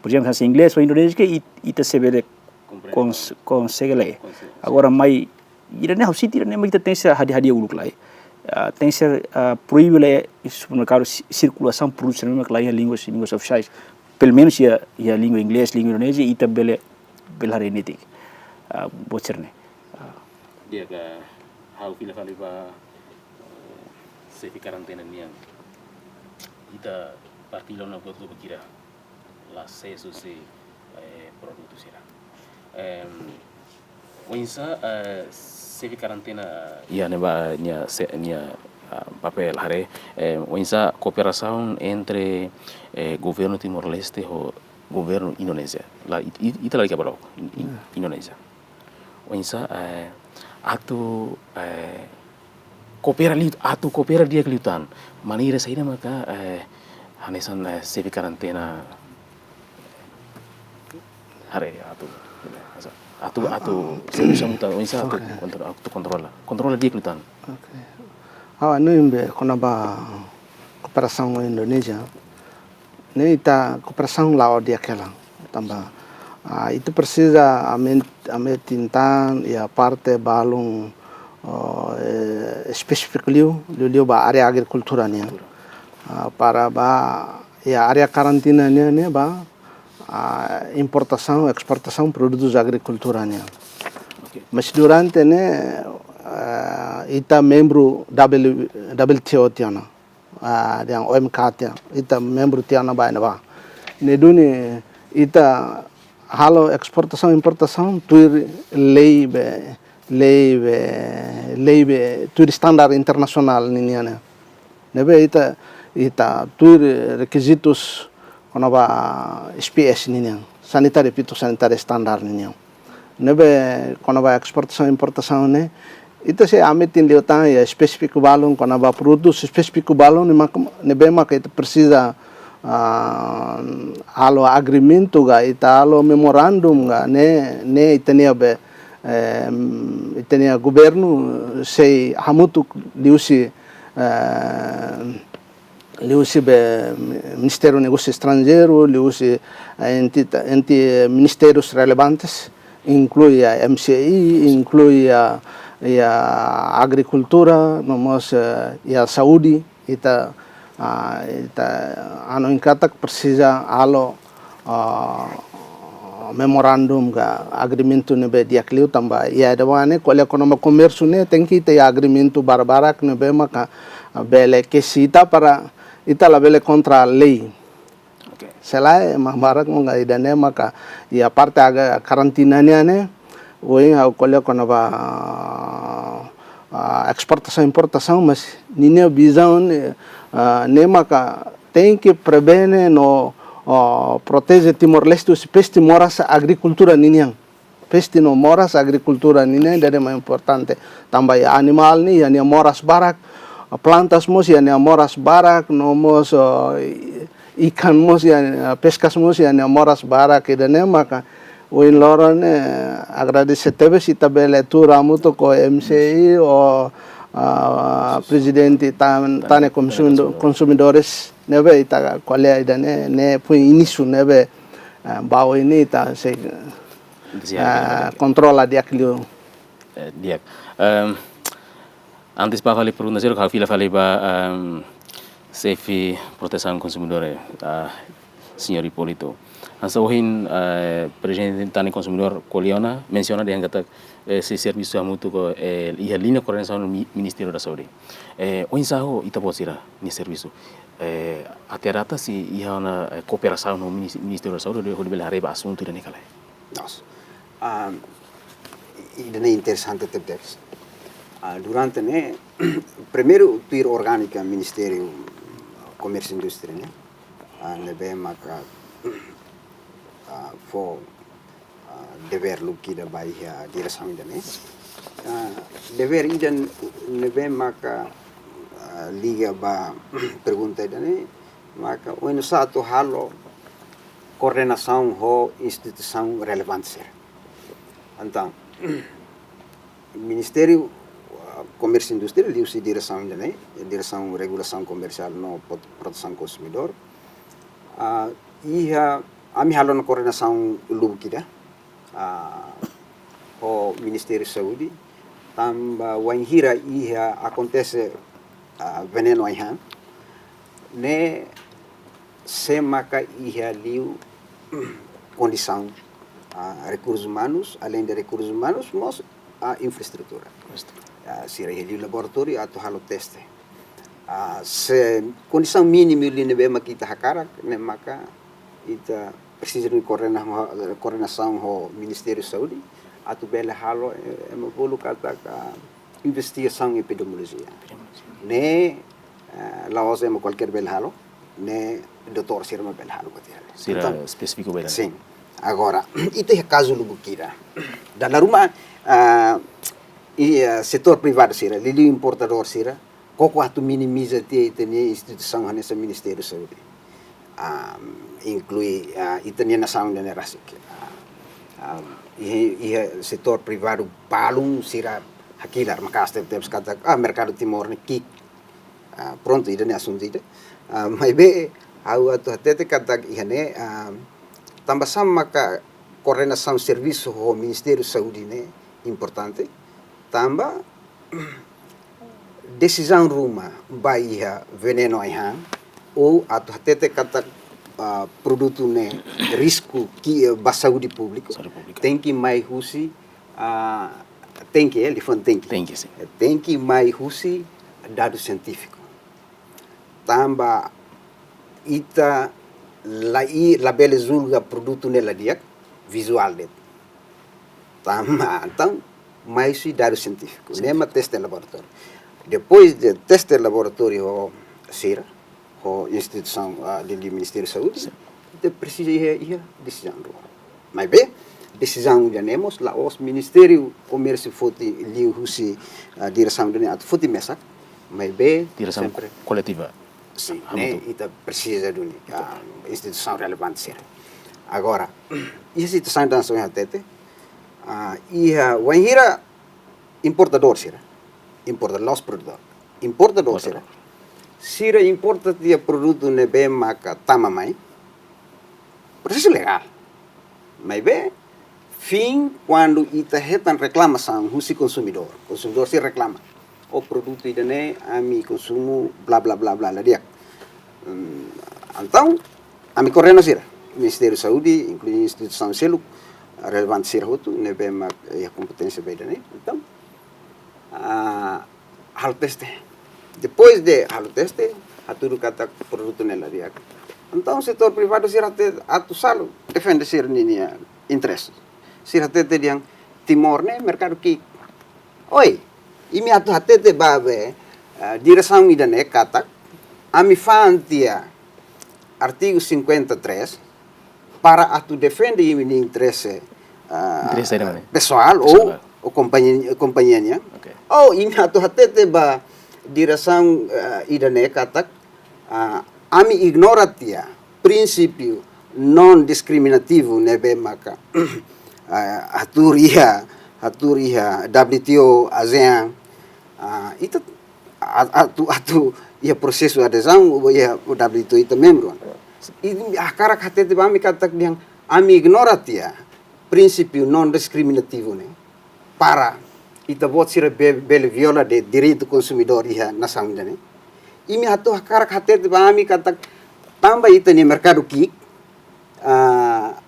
Por ezemplu, hanesan inglés ou indonéziu ke it-, ita sei bele, komprende, kons-, konsege lee. Konsege. Agora, mai ida-ne'e ha'u sente ida-ne'e mak ita tenke ser hadi'a, hadi'a uluk lai. Ah, tenke ser, ah, proibidu lai supermerkadu si-, sirkulasaun produtu sira ne'ebé mak la iha línguas, línguas ofisiais. Pelumenus iha, iha língua inglés, língua indonézia, ita bele, bele haree netik. Ah, buat sira-ne'e. Ah. Di'ak, ha'u fila fali ba, eh, xefe karantena nian. Ita partilla ona buat hotu bainhira la asesu husi, eh, produtu sira. Em, oinsá, eh, xefe karantena, iha ne'ebá nia se-, nia, ah, papél haree, eh, oinsá kooperasaun entre, eh, governu Timor-Leste ho governu Indonézia. La, it-, it-, ita la iha balok, In-, In-, Indonézia. Oinsá, eh, atu, eh, koopera liu, atu koopera di'ak liután. Maneira saida maka, eh, hanesan, eh, xefe karantena haree atu, atu, atu servisu hamutuk, oinsá atu, oke, kontro-, atu kontrola. Kontrola di'ak liután. Oke. Ha'u hanoin be kona-ba kooperasaun ho Indonézia. Ne'e ita kooperasaun la'o di'ak hela. Tanba, ah, ita presiza aumen-, aumenta tan iha parte balun, oh, eh, espesífiku liu, liuliu ba área agrikultura nian. Ah, para ba, iha área karantena nian, ne'e ba, ah, importasaun, esportasaun produtus agrikultura nian. Oke. Mas durante ne'e, ah, ita membru W-, W T O tiha ona. Ah, dehan O M K tiha, ita membru tiha ona ba ne'ebá. Ne'e duni ita halo esportasaun, importasaun, tuir lei be, lei be, lei be, tuir standar internasionál ninian ne'e. Ne'ebé ita, ita tuir rekizitus kona-ba S P S ninian, sanitáriu, fitossanitáriu standar ninian. Ne'ebé kona-ba esportasaun, importasaun ne'e, ita sei ami tin liután iha espesífiku balun, kona-ba produtu espesífiku balun ne'e mak-, ne'ebé maka ita presiza, ah, halo agreementu ka, ita halo memorandum ka, ne'e, ne'e ita-nia be, eh, ita-nia governu sei hamutuk liuhusi, eh, liuhusi be Ministériu Negósiu Estranjeiru, liuhusi, eh, enti, enti ministérius relevantes, inklui iha M C I, inklui iha, iha agrikultura, no mós, eh, iha saúde, ita, ah, ita hanoin katak presiza halo, ah, memorandum ka agreementu ne'ebé di'ak liu tanba iha ida-ne'e ko'alia kona-ba komérsiu ne'e tenke iha agreementu barbarak ne'ebé maka, ah, bele kesi ita para ita labele kontra lei. Oke. Se lae, ema barak maka ida-ne'e maka iha parte agora karantina nian ne'e, ohin ha'u ko'alia kona-ba, ah, esportasaun importasaun, mas ninia vizaun, eh, ah, ne'e maka tenke prevene no, ah, proteje Timor-Leste husi peste moras agrikultura ninian. Peste no moras agrikultura ninian ida-ne'e mak importante. Tanba iha animál ne'e iha nia moras barak, plantas mós iha nia moras barak, no mós, ah, i-, ikan mós iha, peskas mós iha nia moras barak, ida-ne'e maka ohin loron ne'e agradese tebes ita bele tuur hamutuk ho M C I ho, ah, prezidente Tan-, Tane Konsumido-, Konsumidores, ne'ebé ita ko'alia ida-ne'e, ne'e foin inísiu ne'ebé, ah, ba oin ne'e ita sei, Ita sei, ah, kontrola di'ak liu. Eh, di'ak. Em, antes ba fali pergunta sira, ha'u fila fali ba, em, xefe protesaun konsumidór, eh, ah, señór Hipólito. Hanesan ohin, eh, prezidente Tane Konsumidór ko'alia ona, mensiona dehan katak, eh, sei servisu hamutuk ho, eh, iha liña koordenasaun mi-, Ministériu da Saúde. Eh, oinsá ho ita-boot sira-nia servisu? Eh, até à data sei iha ona, eh, kooperasaun ho minis-, Ministériu da Saúde hodi, hodi bele haree ba asuntu ida-ne'e ka lae? Nos. Ah, ida-ne'e interesante tebetebes. Ah, durante ne'e, primeiru tuir orgánika Ministériu Komérsiu Indústria ne'e, ah, ne'ebé maka, ah, fó, ah, devér lubuk ida ba iha diresaun ida-ne'e. Ah, devér ida ne'ebé maka, ah, liga ba pergunta ida-ne'e, maka oinsá atu halo koordenasaun ho instituisaun relevante sira. Entaun, Ministériu, ah, Komérsiu Indústria, liuhusi diresaun ida-ne'e, Diresaun Regulasaun Komersiál no Pot-, Protesaun Konsumidór, ah, iha, ami halo ona koordenasaun lubuk ida, ah, ho Ministériu Saúde, tanba wainhira iha akontese, ah, venenu ai-han, ne'e sé maka iha liu kondisaun, ah, rekursus umanus, aleinde rekursus umanus, mós, ah, infraestrutura. Infraestrutura. Ah, sira iha liu laboratóriu atu halo teste. Ah, se kondisaun mínimu liu ne'ebé maka ita hakarak, ne'e maka ita presiza de koordena-, koordenasaun ho Ministériu Saúde, atu bele halo, eh, ema bolu katak, ah, investigasaun epidemiolojia. Epidemiolojia. Ne'e, eh, la'ós ema kualkér bele halo, ne'e doutór sira mak bele halo buat ida-ne'e. Sira Entaun, espesífiku bele. Sin. Agora, ita iha kazu lubuk ida. Dala ruma, ah, i, ah, setór privadu sira, liuliu importadór sira, koko atu minimiza tiha ita-nia instituisaun hanesan Ministériu Saúde. Ah, inklui, ah, ita-nia nasaun ida-ne'e rasik. Ah, ah, iha, iha setór privadu balun sira hakilar maka'as tebes katak, ah, merkadu Timor ne'e ki'ik. Ah, prontu, ida-ne'e asuntu ida. Ah, maibé, ha'u atu hatete katak iha ne'e, ah, tanba sá maka koordenasaun servisu ho Ministériu Saúde ne'e importante. Tanba desizaun ruma ba iha venenu ai-han, ou atu hatete katak, ah, produtu ne'e risku ki'ik, eh, ba saúde públiku, Saúde públika. Tenke mai husi, ah, tenke, eh, liafuan tenke. Tenke, sin. Tenke mai husi dadu sientífiku. Tanba ita la i-, labele julga produtu ne'e la di'ak, vizuál de'it. Tanba, entaun, mai husi dadu sientífiku. Sin. Ne'e mak teste laboratóriu. Depois de teste laboratóriu ho sira, ho instituisaun, ah, de, de Ministériu Saúde, Sin. Ita presiza iha, iha desizaun rua. Maibé, desizaun ida-ne'e mós la'ós Ministériu Komérsiu foti liuhusi, ah, diresaun ida-ne'e atu foti mesak. Maibé, diresaun sempre koletiva. Sin, ne'e ita presiza duni, ah, instituisaun relevante sira. Agora, iha situasaun ida-ne'e hatete, ah, iha wainhira importadór sira, importa la'ós produtór, importadór sira, importadór sira importa tiha produtu ne'ebé maka tama mai, prosesu legál. Maibé, fin kuandu ita hetan reklamasaun husi konsumidór, konsumidór sira reklama, "O produtu ida-ne'e ami konsumu bla bla bla bla la di'ak." Hmm, entaun, ami koordena sira, Ministériu Saúde, inklui instituisaun seluk relevante sira hotu ne'ebé mak iha kompeténsia ba ida-ne'e. Entaun, ah, halo teste. Depois de halo teste, hatudu katak produtu ne'e la di'ak. Entaun, setór privadu sira hatete atu selu defende sira-nia interese. Sira hatete dehan Timor ne'e merkadu ki'ik. Oi, imi atu hatete ba be, eh, diresaun ida-ne'e katak, ami fa'an tiha artigu cinquenta e três, para atu defende imi-nia interese, ah, interese ida-ne'e, pesoál ou, pesoál, ou kompañia, kompañia nian. Oke. Ou imi atu hatete ba diresaun, ah, ida-ne'e katak, ah, ami ignora tiha prinsípiu non diskriminativu ne'ebé maka, ah, hatuur iha, hatuur iha W T O, ASEAN, ah, ita a-, atu, atu iha prosesu adezaun, iha W T O ita membru. I hakarak hatete ba ami katak dehan ami ignora tiha prinsípiu non diskriminativu ne'e, para ita-boot sira be-, bele viola de direitu konsumidór iha nasaun ida-ne'e. Imi atu hakarak hatete ba ami katak tanba ita-nia merkadu ki'ik, ah,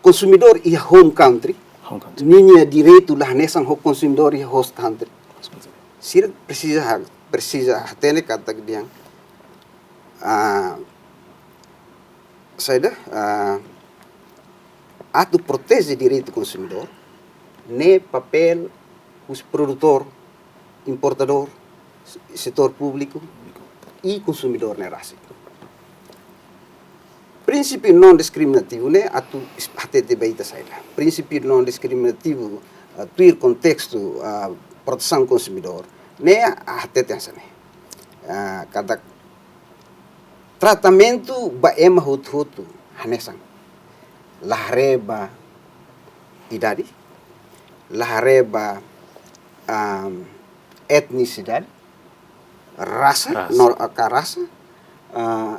konsumidór iha home country, home country, ninia direitu la hanesan ho konsumidór iha host country. Host country. Sira presiza ha-, presiza hatene katak dehan, ah, saida, ah, atu proteje direitu konsumidór, ne'e papél husi produtór, importadór, setór públiku i konsumidór ne'e rasik. Prinsípiu non diskriminativu ne'e atu is-, hatete ba ita saida. Prinsípiu non diskriminativu, ah, tuir kontestu, ah, protesaun konsumidór, ne'e hatete hanesan ne'e. Ah, katak tratamentu ba ema hotu-hotu hanesan. La haree ba idade, la haree ba, am, etnisidade, rasa, rasa, no, ka rasa, ah,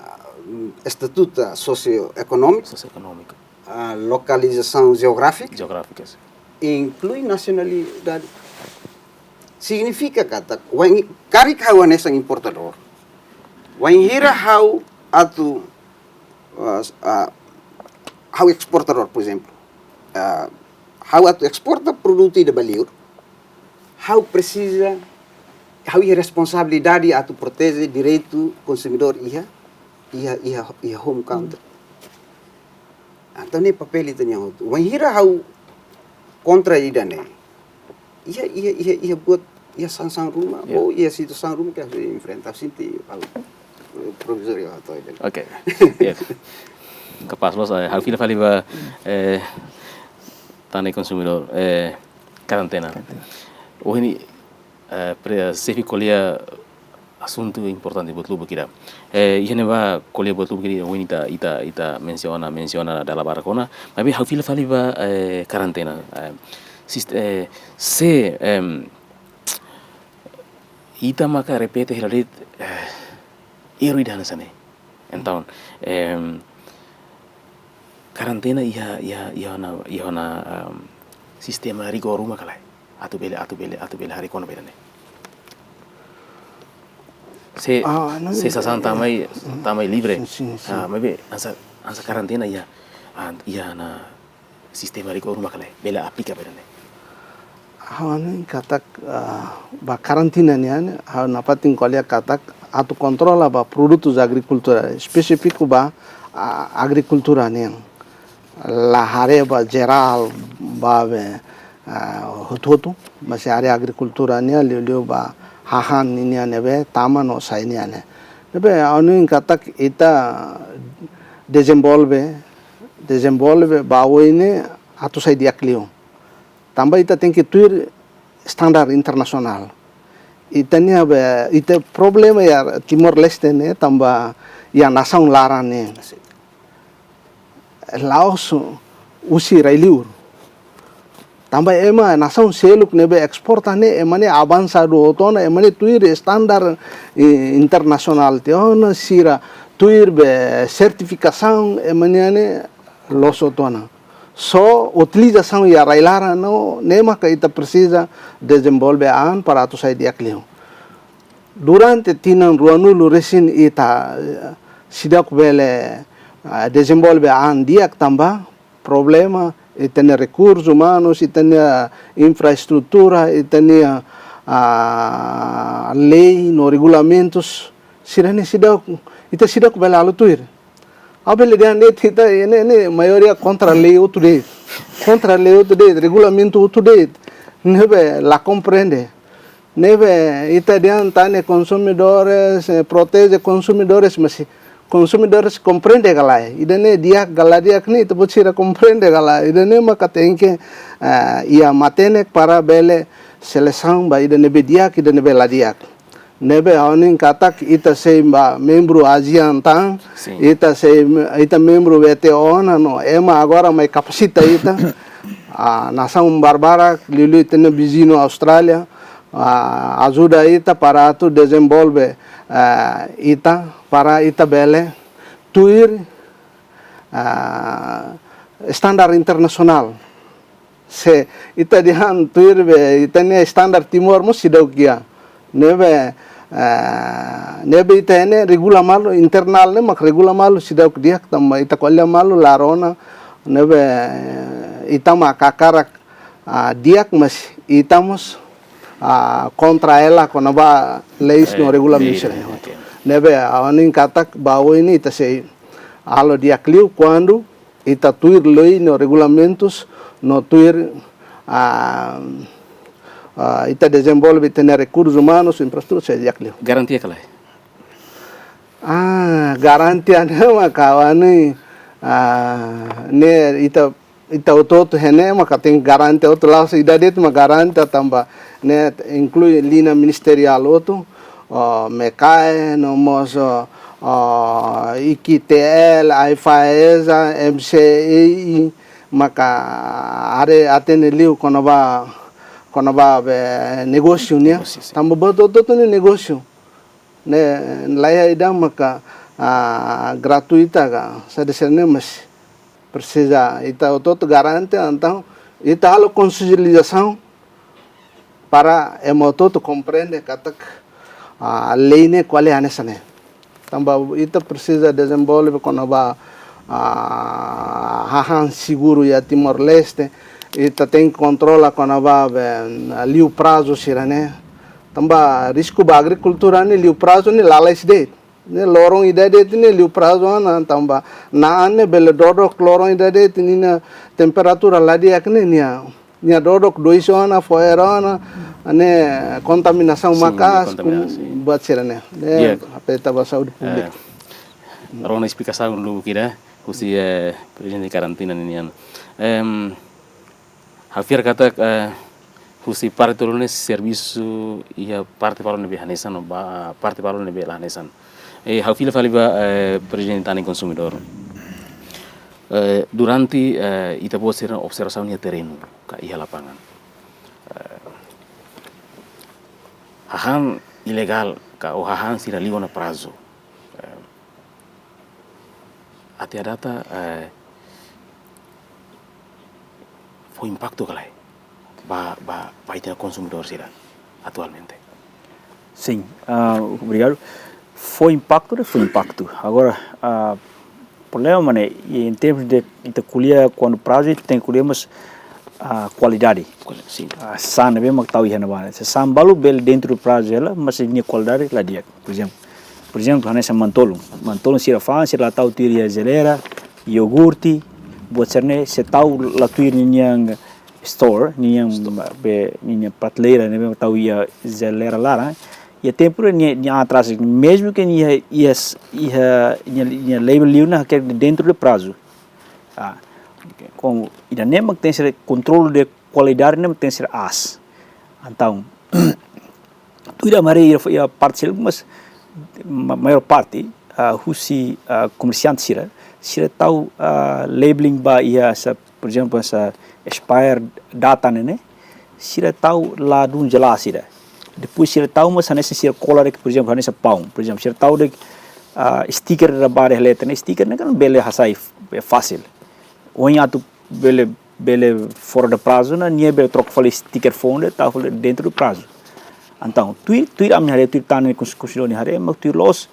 estatutu sosioekonómiku, sosioekonómiku, ah, lokalizasaun jeográfika, jeográfikas, inklui nasionalidade. Signifika katak, wain, karik ha'u hanesan importadór, wainhira ha'u atu, ah, ah, ha'u esportadór, por ezemplu, ah, ha'u atu esporta produtu ida ba liur, ha'u presiza, ha'u iha responsabilidade atu proteje direitu konsumidór iha, iha, iha, iha home country. Entaun ne'e papél ita-nian hotu. Wainhira ha'u kontra ida-ne'e, iha, iha, iha, iha buat, iha sansaun ruma, ya, ou iha situasaun ruma ke harus enfrenta. Sente ha'u, eh, provizóriu atau ida. Oke. Ya. Kapás loos, eh, ha'u fila fali ba, eh, tan ne'e konsumidór, eh, karentena. Karentena. Oh, ini, eh, pre-, xefe ko'alia asuntu importante buat lubuk ida. Eh, iha ne'ebá ko'alia buat lubuk ida, ohin ita, ita, ita mensiona, mensiona dala barak ona. Maibé ha'u fila fali ba, eh, karentena. Eh, sist-, eh, se, em, ita maka repete hela de'it, eh, erru ida hanesan ne'e. Entaun, em, karentena iha, iha, iha ona, iha ona, em, sistema rigór ruma ka lae. Atu bele, atu bele, atu bele haree kona-ba ida-ne'e. Se, ah, não, se sasán, eh, tama mai, mm, tama mai livre. Sin, sin, sin. Ah, maibé, hanesan, hanesan karentena iha, ah, iha ona sistema rigór ruma ka lae, bele aplika ba ida-ne'e. Ha'u hanoin katak, ah, ba karentena nian, ha'u nafatin ko'alia katak, atu kontrola ba produtus agrikultura, espesífiku ba, ah, agrikultura nian. La haree ba jerál, ba be, ah, hotu-hotu, maibé área agrikultura nian, liuliu ba hahán nian ne'ebé, tama no sai nian ne'e. Ne'ebé, ha'u hanoin katak ita dezenvolve, dezenvolve ba oin ne'e atu sai di'ak liu. Tanba ita tenke tuir standar internasionál. Ita-nia be, ita problema iha Timor-Leste ne'e tanba iha nasaun laran ne'e la'ós husi rai-liur. Tanba ema nasaun seluk ne'ebé esporta ne'e, ema ne'e avansadu hotu ona, ema ne'e tuir standar, eh, internasionál tiha ona, sira tuir be sertifikasaun, ema nian ne'e loos hotu ona. Só utilizasaun iha rai-laran no, ne'e maka ita presiza dezenvolve an para atu sai di'ak liu. Durante tinan ruanulu resin ita, eh, seidauk bele, ah, dezenvolve an di'ak tanba problema, ita-nia rekursus umanus, ita-nia infraestrutura, ita-nia, ah, lei no regulamentus, sira-ne'e seidauk, ita seidauk bele halo tuir. Ha'u bele dehan de'it ita, ne'e, ne'e maioria kontra lei hotu de'it. Kontra lei hotu de'it, regulamentu hotu de'it. Ne'ebé la komprende. Ne'ebé ita dehan tane konsumidores, eh, proteje konsumidores, mas konsumidores komprende ka lae. Ida-ne'e di'ak ka la di'ak ne'e, ita-boot sira komprende ka lae. Ida-ne'e maka tenke, eh, iha matenek para bele selesaun ba ida ne'ebé di'ak, ida ne'ebé la di'ak. Ne'ebé ha'u hanoin katak ita sei ba membru ASEAN tan, Sin. ita sei, ita membru WTO ona no, ema agora mai kapasita ita, ah, nasaun barbarak, liuliu ita-nia viziñu Austrália, ah, ajuda ita para atu dezenvolve, ah, ita, para ita bele tuir, ah, standar internasionál. Se ita dehan tuir be ita-nia standar Timor mós seidauk iha. Ne'ebé, eh, ne'ebé ita ne'e regula malu, internál ne'e mak regula malu seidauk di'ak tanba ita ko'alia malu la rona, ne'ebé, eh, ita mak hakarak, ah, di'ak mas ita mós, ah, kontra hela kona-ba leis no Eh, regulamentu lei, sira. Oke. Ne'ebé, ha'u hanoin katak ba oin ne'e ita sei halo di'ak liu kuandu ita tuir lei no regulamentus, no tuir, ah, ah, ita dezenvolve ita-nia rekursus umanus, infraestrutura, sei di'ak liu. Garantia ka lae? Ah, garantia ne'e mak ha'u hanoin, ah, ne'e ita, ita hotu-hotu iha ne'e maka tenke garantia hotu, la'ós ida de'it mak garantia tanba ne'e inklui liña ministeriál hotu, oh, MECAE, no mós, oh, oh, I Q T L, AIFAESA, M C E I, maka haree hatene liu kona-ba, kona-ba be negósiu nian. Negósiu, sin. Tanba buat hotu-hotu ne'e negósiu. Ne'e, laiha ida maka, ah, gratuita ka, saida sira-ne'e mas presiza ita hotu-hotu garante, entaun ita halo konsiensializasaun para ema hotu-hotu komprende katak, ah, lei ne'e ko'alia hanesan ne'e. Tanba ita presiza dezenvolve kona-ba, ah, hahán seguru iha Timor-Leste, ita tenke kontrola kona-ba be, ah, liu prazu sira-ne'e. Tanba risku ba agrikultura ne'e liu prazu ne'e lalais de'it. Ne'e loron ida de'it ne'e liu prazu ona tanba na'an ne'e bele dodok loron ida de'it ninia temperatura la di'ak ne'e nia, nia dodok dois ona, fo'er ona, ne'e kontaminasaun Sin, maka'as, ne'e kontaminasaun. Kum-, buat sira-ne'e. Ne'e Di'ak. Afeta ba saúde públika. Eh, rona esplikasaun lubuk ida, husi, eh, prezidente karantina ninian. Em, ha'u fiar katak, eh, husi parte tolu ne'e servisu iha parte balu ne'ebé hanesan, ba parte balu ne'ebé la hanesan. Eh, ha'u fila fali ba, eh, prezidente Tani Konsumidór. Eh, durante, eh, ita-boot sira observasaun iha terrenu, ka iha lapangan. Eh, hahán ilegál, ka ou hahán sira liu ona prazu. Eh, até à data, eh, fó impaktu ka lae ba, ba, ba ita-nia konsumidór sira atualmente? Sin, ah, obrigadu. Fó impaktu, ne'e fó impaktu. Agora, ah, problema ne'e, em termos de, ita ko'alia kuandu prazu, ita tenke ko'alia mós, ah, kualidade. Kuali-, sin. Ah, sasán ne'ebé mak tau iha ne'ebá ne'e. Sasán balu bele dentru prazu hela, mas nia kualidade la di'ak. Por ezemplu, por ezemplu, hanesan manu-tolun. Manu-tolun sira fa'an, sira la tau tuir iha jeleira, iogurte, buat sira-ne'e, se tau la tuir ninian store, ninian Store. be, ninian prateleira, ne'ebé tau iha jeleira laran, iha tempu ne'e nia, nia atraza, mezmu ke nia, nia, nia, nia label liu ne'e ke dentro de prazu. Ah, oke. Komu ida-ne'e mak tenke ser kontrolu de kualidade ne'e mak tenke ser aas. Entaun, tuir ami haree iha, iha parte seluk, mas ma-, maior parte, ah, husi, ah, komersiante sira, sira tau, ah, labeling ba iha sa, por ezemplu, sa expire data ne'e, ne'e, sira tau ladún jelas sira. Depois sira tau mas hanesan sira kola de'it, por ezemplu, hanesan paun. Por ezemplu, sira tau de'it, ah, stiker ida ba de'it, letra ne'e, stiker ne'e kan bele hasai f-, fasil. Ohin atu bele, bele fora de prazu, ne'e nia bele troka fali stiker foun de'it, tau fali dentro do prazo. Entaun, tuir, tuir ami haree, tuir tan ne'e kons-, konsumidór nia haree, mak tuir loos,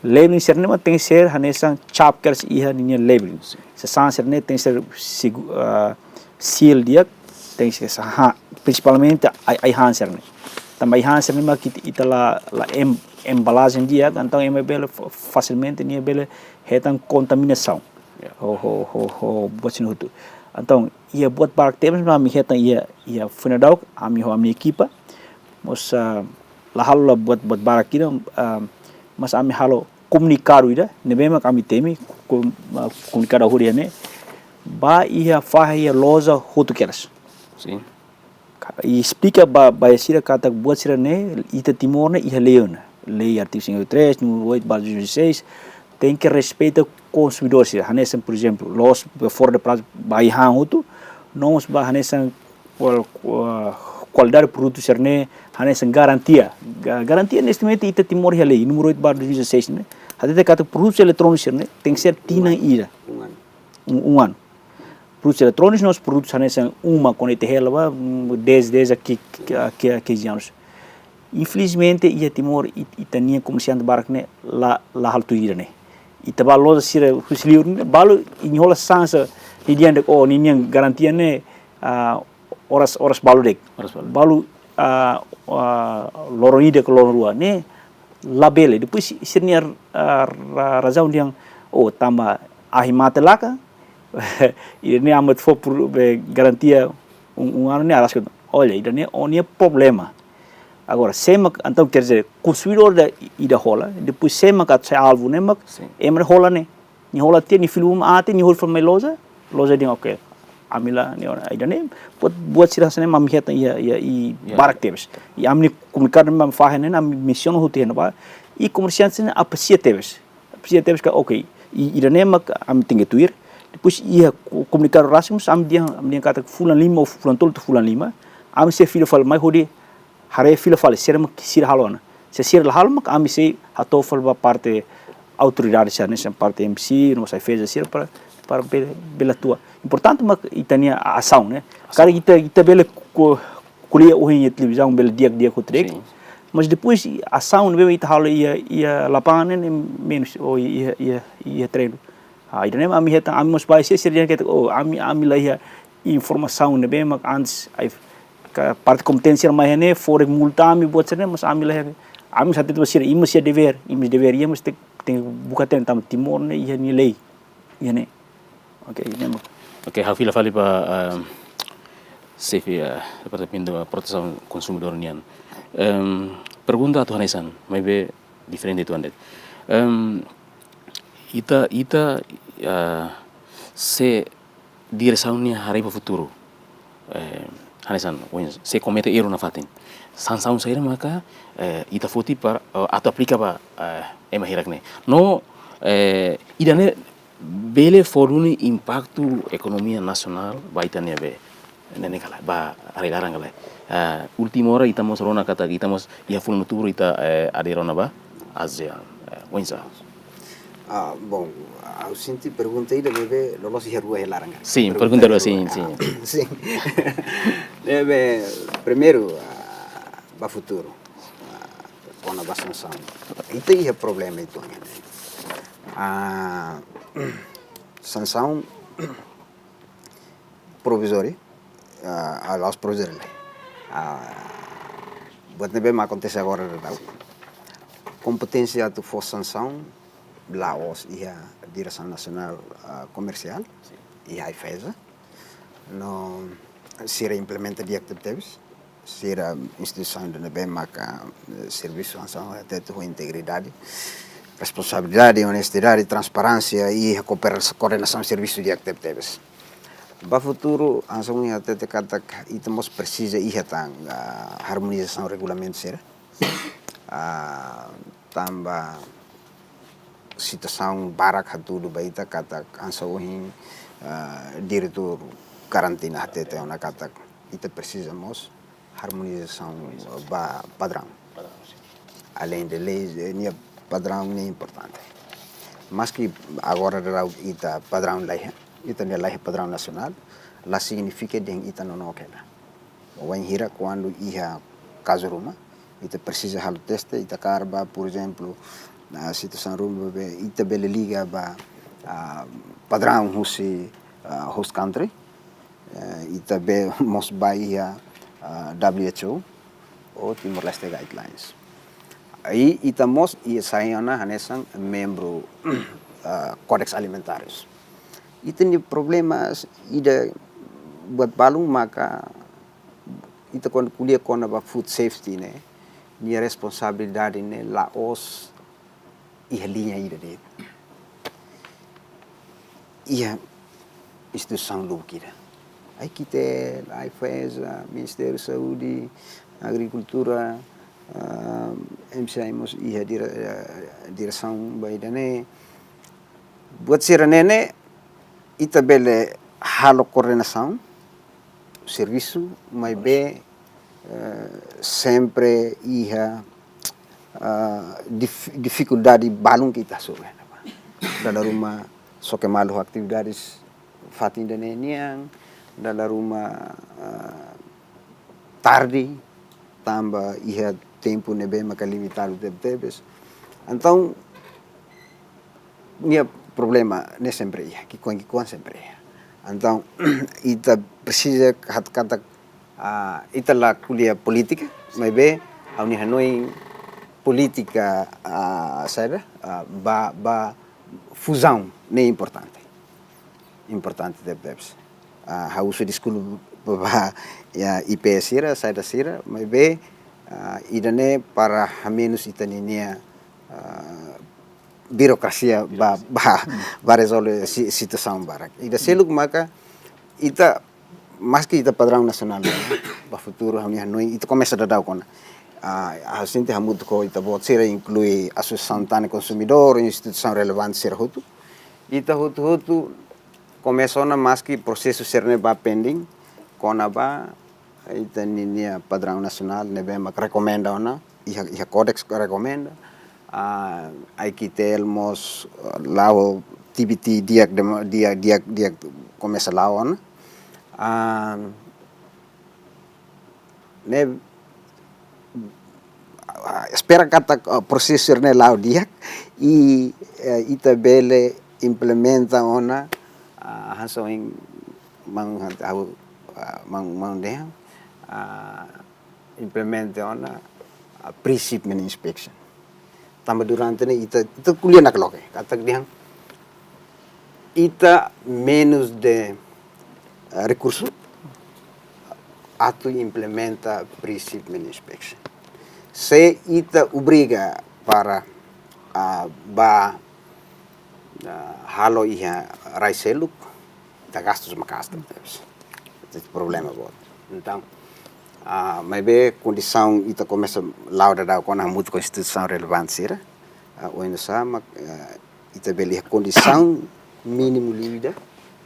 labeling sira-ne'e mak tenke ser hanesan chap kedas iha ninia labeling. Sasán sira-ne'e tenke ser segu-, ah, seal di'ak, tenke ser sa-, ha, prinsipalmente ai-, ai-han sira-ne'e. Tanba ai-han sira-ne'e mak ita, ita la, la em-, embalajen di'ak, entaun ema bele fa-, fasilmente nia bele hetan kontaminasaun. Ya. Ho, ho, ho, ho buat sira-ne'e hotu. Entaun, iha buat barak tebes mak ami hetan iha, iha Funadauc, ami ho ami ekipa. Mós, ah, la halo la buat, buat barak ida, ah, mas ami halo komunikadu ida, ne'ebé mak ami temi, ko-, ah, komunikadu hodi ne'e, ba iha fahe iha loja hotu kedas. Sin. Ka-, i esplika ba, ba sira katak buat sira-ne'e, ita Timor ne'e iha lei ona. Lei artigu cinquenta e três, número oito barra dois mil e seis, tenke respeita konsumidór sira. Hanesan, por ezemplu, loos ba fora de prazu ba ai-han hotu, no mós ba hanesan kual-, kua-, kualidade produtu sira-ne'e, hanesan garantia. Ga-, garantia neste momento ita Timor iha lei, número oito barra dois mil e seis ne'e. Hatete katak produtu eletróniku sira-ne'e, tenke ser tinan ida. Um ano. Um, um ano. Produtus eletrónikus no mós produtus hanesan uma, kuandu ita hela ba, mm, dez, dez a qui-, a qui-, a quinze anos. Infelizmente, iha Timor, it-, ita-nia komersiante barak ne'e la, la halo tuir ida-ne'e. Ita ba loja sira husi liur ne'e, balu nia hola sasán sira, nia dehan de'it, oh, nia, nia garantia ne'e, ah, oras, oras balu de'it. Oras balu. Balu, ah, ah, loron ida ka loron rua ne'e, labele. Depois si-, sira-nia, ah, ra-, razaun dehan, oh, tanba ahi mate lakan, ida-ne'e ami atu fó por, eh, garantia um, um ano ne'e araska. Olha, ida-ne'e ó-nia problema. Agora, sé mak, entaun, quer dizer, konsumidór ida, ida hola, depois sé mak atu sai alvu ne'e mak, sin, ema hola ne'e. Nia hola tiha, nia fila uma até, nia hola fali mai loja, loja dehan, ok, ami la, ne'e ona, ida-ne'e, buat, buat sira hanesan ne'e mak ami hetan iha, iha, i, ya, barak tebes. I ami-nia komunikadu mak ami fahe ne'e, ami mensiona hotu iha ne'ebá, i komersiante sira-ne'e apresia tebes. Apresia tebes katak, ok, i, ida-ne'e mak ami tenke tuir. Depois iha ko-, komunikadu rasik mós ami dehan, ami dehan katak fulan lima ou fulan tolu to'o fulan lima, ami sei fila fali mai hodi haree fila fali, saida mak sira halo ona. Se sira la halo mak ami sei hato'o fali ba parte autoridade sira, hanesan parte M C, no mós AIFAESA sira para, para bele, bele atua. Importante mak ita-nia asaun, ne'e? Asaun. Karik ita, ita bele ko-, ko'alia ohin iha televizaun, bele di'ak-di'ak hotu de'it. Sin. Mas depois asaun ne'ebé ita halo iha, iha lapangan ne'e, ne'e menus, ou iha, iha, iha terrenu. Ah, ida-ne'e mak ami hetan, ami mós ba sira, sira dehan katak, oh, ami, ami la iha informasaun ne'ebé mak antes, ai, ka parte kompeténsia mai iha ne'e, fó de'it multa ami buat sira-ne'e, mas ami la iha, ami mós hatete ba sira, imi mós iha devér, imi mós devér, imi mós tenke, tenke buka hatene tanba Timor ne'e iha nia lei, iha ne'e. Ok, ida-ne'e mak. Ok, ha'u fila fali ba, ah, xefe, ah, Departamentu Protesaun Konsumidór nian. Em, pergunta atu hanesan, maibé diferente uitoan de'it. Em, ita, ita, ah, se diresaun nia haree ba futuru. Eh, hanesan, oinsá, se komete erru nafatin. Sansaun saida maka, eh, ita foti para, eh, atu aplika ba, eh, ema hirak ne'e. No, eh, ida-ne'e bele fó duni impaktu ekonomia nasionál ba ita-nia be. Ne'e ne'e ka lae, ba rai laran ka lae. Ah, últimu ora ita mós rona katak ita mós iha fulan outubru ita, eh, adere ona ba ASEAN. Eh, oinsá. Ah, bom, ha'u sente pergunta ida ne'ebé loloos iha rua iha laran ka lae. Sin, pergunta rua, sin, sin. Sin. Ne'ebé, primeiru, ah, ba futuru. Ah, kona-ba sansaun. Ita iha problema uitoan ne'e. Ah, sansaun provizóriu, ah, ah, la'ós provizóriu, ne'e. Ah, buat ne'ebé mak akontese agora daudaun. Kompeténsia atu fó sansaun, la'ós iha Diresaun Nasionál, ah, Komersiál, iha AIFAESA. No, sira implementa di'ak tebetebes. sira instituisaun ida ne'ebé maka, eh, servisu hanesan ohin hatete ho integridade, responsabilidade, onestidade, transparénsia i koopera-, koordenasaun servisu di'ak tebetebes. Ba futuru, hanesan ohin hatete katak ita mós presiza iha tan, ah, harmonizasaun regulamentu sira. Ah, tanba situasaun barak hatudu ba ita katak hanesan ohin, ah, diretór karantina hatete ona katak ita presiza mós harmonizasaun ba padraun. Aleinde lei, eh, nia padraun ne'e importante. Maski agora daudaun ita padraun la iha, ita-nia la iha padraun nasionál, la signifika dehan ita nonook hela. Wainhira kuandu iha kazu ruma, ita presiza halo teste, ita kaer ba, por ezemplu, ah, situasaun ruma be, ita bele liga ba, ah, padraun husi, ah, host country, eh, ita bele mós ba iha, ah, W H O ou Timor-Leste guidelines. I ita mós iha sai ona hanesan membru, ah, Codex Alimentarius. Ita-nia problema ida buat balun maka ita kuandu ko'alia kona-ba food safety ne'e, nia responsabilidade ne'e la'ós iha liña ida de'it. Iha instituisaun lubuk ida. AICTL, AIFAESA, Ministériu Saúde, Agrikultura, ah, M C I mós iha dire-, ah, diresaun ba ida-ne'e. Buat sira-ne'e ne'e ita bele halo koordenasaun servisu, maibé, eh, sempre iha, ah, dif-, difikuldade balun ke ita hasoru. Dala ruma xoke malu atividades fatin ida-ne'e nian, dala ruma, ah, tarde, tanba iha tempu ne'ebé maka limitadu tebetebes. Entaun, nia problema ne'e sempre iha, ki'ikoan-ki'ikoan sempre iha. Entaun, ita presiza hat-, katak, ah, ita la ko'alia polítika, maibé ha'u-nia hanoin polítika, ah, saida, ah, ba, ba fuzaun ne'e importante. Importante tebetebes. Ah, ha'u husu deskulpa ba, ya, I P S sira, saida sira, maibé, ah, ida-ne'e para hamenus ita ninia, ah, birokrasia ba, ba, ba rezolve si-, situasaun barak. Ida seluk maka ita, maski ita padraun nasionál, ba futuru ha'u-nia hanoin, ita komesa daudaun ona. Ah, ha'u sente hamutuk ho ita-boot sira inklui asosiasaun tan konsumidór, instituisaun relevante sira hotu. Ita hotu-hotu komesa ona maski prosesu sira-ne'e ba pending, kona-ba ita ninia padraun nasionál ne'ebé mak rekomenda ona, iha, iha kodeks rekomenda, ah, AICTL mós, ah, la'o atividade di'ak dema-, di'ak, di'ak, di'ak komesa la'o ona. Ah, ne'e, ah, espera katak, ah, prosesu ne'e la'o di'ak, i, eh, ita bele implementa ona, ah, hanesan ohin maun, ah, maun, maun dehan, ah, implementa ona, ah, pre-shipment inspection. Tanba durante ne'e ita, ita ko'alia nakloke, katak dehan ita menus de, eh, rekursu atu implementa pre-shipment inspection. Se ita obriga para, ah, ba, ah, halo iha rai seluk, ita gastus maka'as tebes. Ita problema boot. Entaun, ah, maibé kondisaun ita komesa la'o daudaun ona hamutuk ho instituisaun relevante sira. Ah, oinsá mak, ah, ita bele iha kondisaun mínimu liu ida,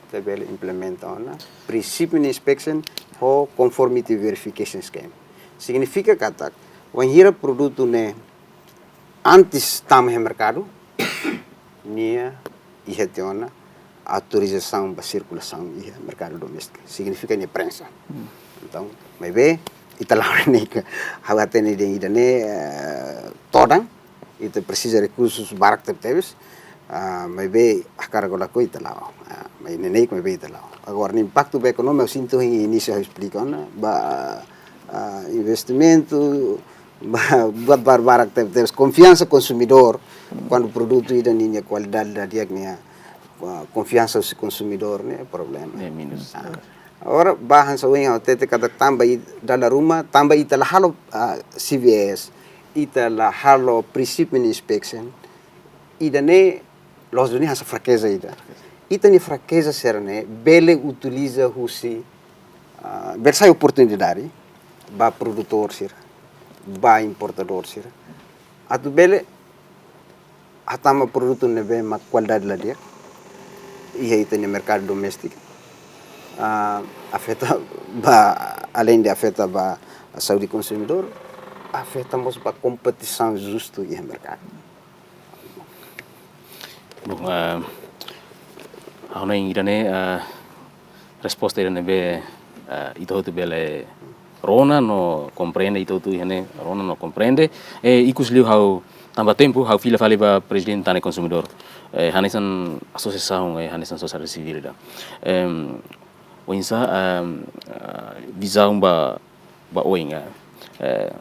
ita bele implementa ona pre-shipment inspection ho conformity verification scheme. Signifika katak, wainhira produtu ne'e antes tama iha merkadu, nia iha tiha ona autorizasaun ba sirkulasaun iha merkadu doméstiku. Signifika nia prensa. Hmm. Entaun, maibé, ita la'o ne'e ke, ha'u hatene dehan ida-ne'e, eh, todan, ita presiza rekursus barak tebetebes, ah, maibé, ah, hakarak ka lakohi ita la'o. Ah, maibé ne'e ne'e, maibé ita la'o. Agora, nia impaktu ba ekonomia, ha'u sente inísiu ha'u esplika ona, ba, ah, investimentu, ba, buat bar-, barak tebetebes, konfiansa konsumidór, kuandu produtu ida ninia kualidade la di'ak nia, ah, konfiansa husi konsumidór ne'e problema. Ne'e menus. Ah. Agora, ba hanesan ohin ha'u hatete katak tanba i-, dala ruma, tanba ita la halo, ah, C V S, ita la halo pre-shipment inspection, ida-ne'e, loos duni hanesan frakeza ida. Ita-nia frakeza sira-ne'e, bele utiliza husi, ah, bele sai oportunidade, ba produtór sira, ba importadór sira. Atu bele, hatama produtu ne'ebé mak kualidade la di'ak iha ita-nia merkadu doméstiku. Ah, afeta ba, além de afeta ba saúde konsumidór, afeta mós ba kompetisaun justu iha merkadu. Bom, ah, ha'u hanoin ida-ne'e, ah, resposta ida ne'ebé, ah, ita hotu bele rona no komprende, ita hotu iha ne'e rona no komprende. Eh, ikus liu ha'u, tanba tempu, ha'u fila fali ba prezidente Tan Ne'e Konsumidór. Eh, hanesan asosiasaun, eh, hanesan sosiedade sivíl ida. Em, oinsá, em, ah, vizaun ba, ba oin, eh, eh,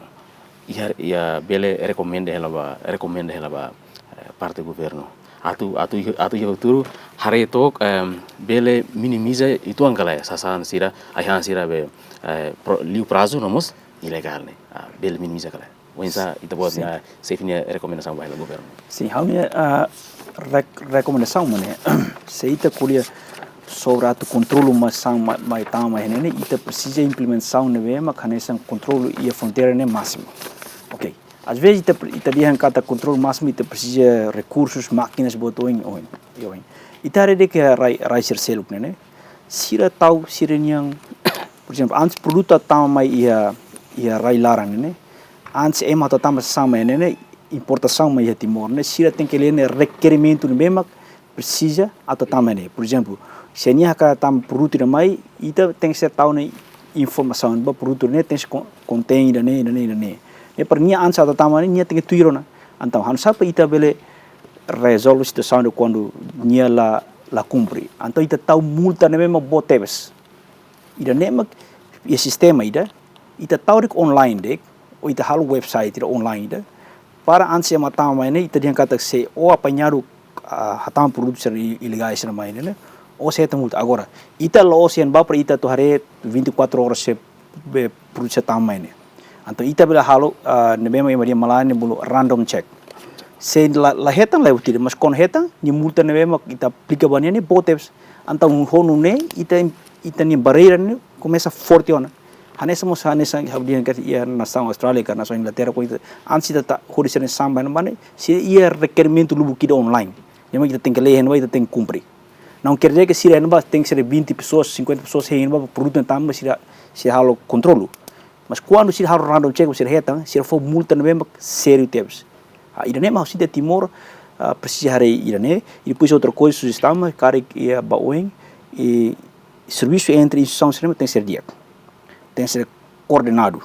iha, iha bele rekomenda hela ba, rekomenda hela ba, eh, parte governu. Atu, atu, atu iha futuru haree took, em, bele minimiza uitoan ka lae sasán sira, ai-han sira be, eh, pro-, liu prazu no mós ilegál ne'e. Ah, bele minimiza ka lae. Oinsá ita-boot, sin, ah, xefe nia rekomendasaun ba hela governu? Sin, ha'u-nia, ah, rek-, rekomendasaun mak ne'e, se ita ko'alia sobre atu kontrolu mai sasán mai, mai tama mai ne'e, ita presiza implementasaun ne'ebé mak hanesan kontrolu iha fronteira ne'e másimu. Ok. Às vezes ita, ita dehan katak kontrolu másimu, ita presiza rekursus, mákinas, buat oioin, oioin, oioin. Ita haree de'it rai, rai sira seluk ne'e, ne'e. Sira tau, sira-nian, por ezemplu, antes produtu tama mai iha, iha rai laran ne'e, ne'e. Antes ema atu tama sasán mai ne'e, ne'e, importasaun mai iha Timor ne'e, sira tenke lee ne'e rekerimentu ne'ebé mak presiza atu tama ne'e. Por ezemplu, se nia hakarak tama produtu ida mai, ita tenke ser tau ne'e informasaun ba produtu ne'e tenke kon-, kontein ida-ne'e, ida-ne'e, ida-ne'e. Ne'e para nia antes atu tama ne'e, nia tenke tuir ona. Entaun, ha'u sapa ita bele rezolve situasaun de kuandu nia la, la kumpre. Entaun, ita tau multa ne'ebé mak boot tebes. Ida-ne'e mak iha sistema ida, ita tau de'it online de'it, ou ita halo website ida online ida, para antes ema tama mai ne'e, ita dehan katak se ó apañadu, ah, hatama produtu sira i-, ilegais sira mai ne'e, ne'e, ó sei hetan multa. Agora, ita la'ós iha ne'ebá para ita atu haree vinte e quatro horas se be produtu sira tama mai ne'e. Entaun ita bele halo, ah, ne'ebé mak ema dehan malae ne'e bolu random check. Se la, la hetan la buat ida, mas kuandu hetan, nia multa ne'ebé mak ita aplika ba nia ne'e boot tebes. Entaun ho nune'e ita, ita-nia barreira ne'e komesa forte ona. Hanesan mós hanesan ha'u dehan katak iha nasaun Austrália ka nasaun Inglaterra, kuandu ita, antes ita tau hodi sira-nia sasán mai ne'ebá ne'e, sira iha rekerimentu lubuk ida online. Ne'e mak ita tenke lee iha ne'ebá, ita tenke kumpre. Não quer dizer que sira iha ne'ebá tenke ser vinte pessoas, cinquenta pessoas iha ne'ebá, produtu ne'e tama, sira, sira halo kontrolu. Mas kuandu sira halo random check, sira hetan, sira fó multa ne'ebé mak sériu tebes. Ah, ida-ne'e mak ha'u sente Timor, ah, presiza haree ida-ne'e. E depois outra coisa, sujestaun mak karik iha ba oin, e servisu entre instituisaun sira-ne'e tenke ser di'ak. Tenke ser koordenadu.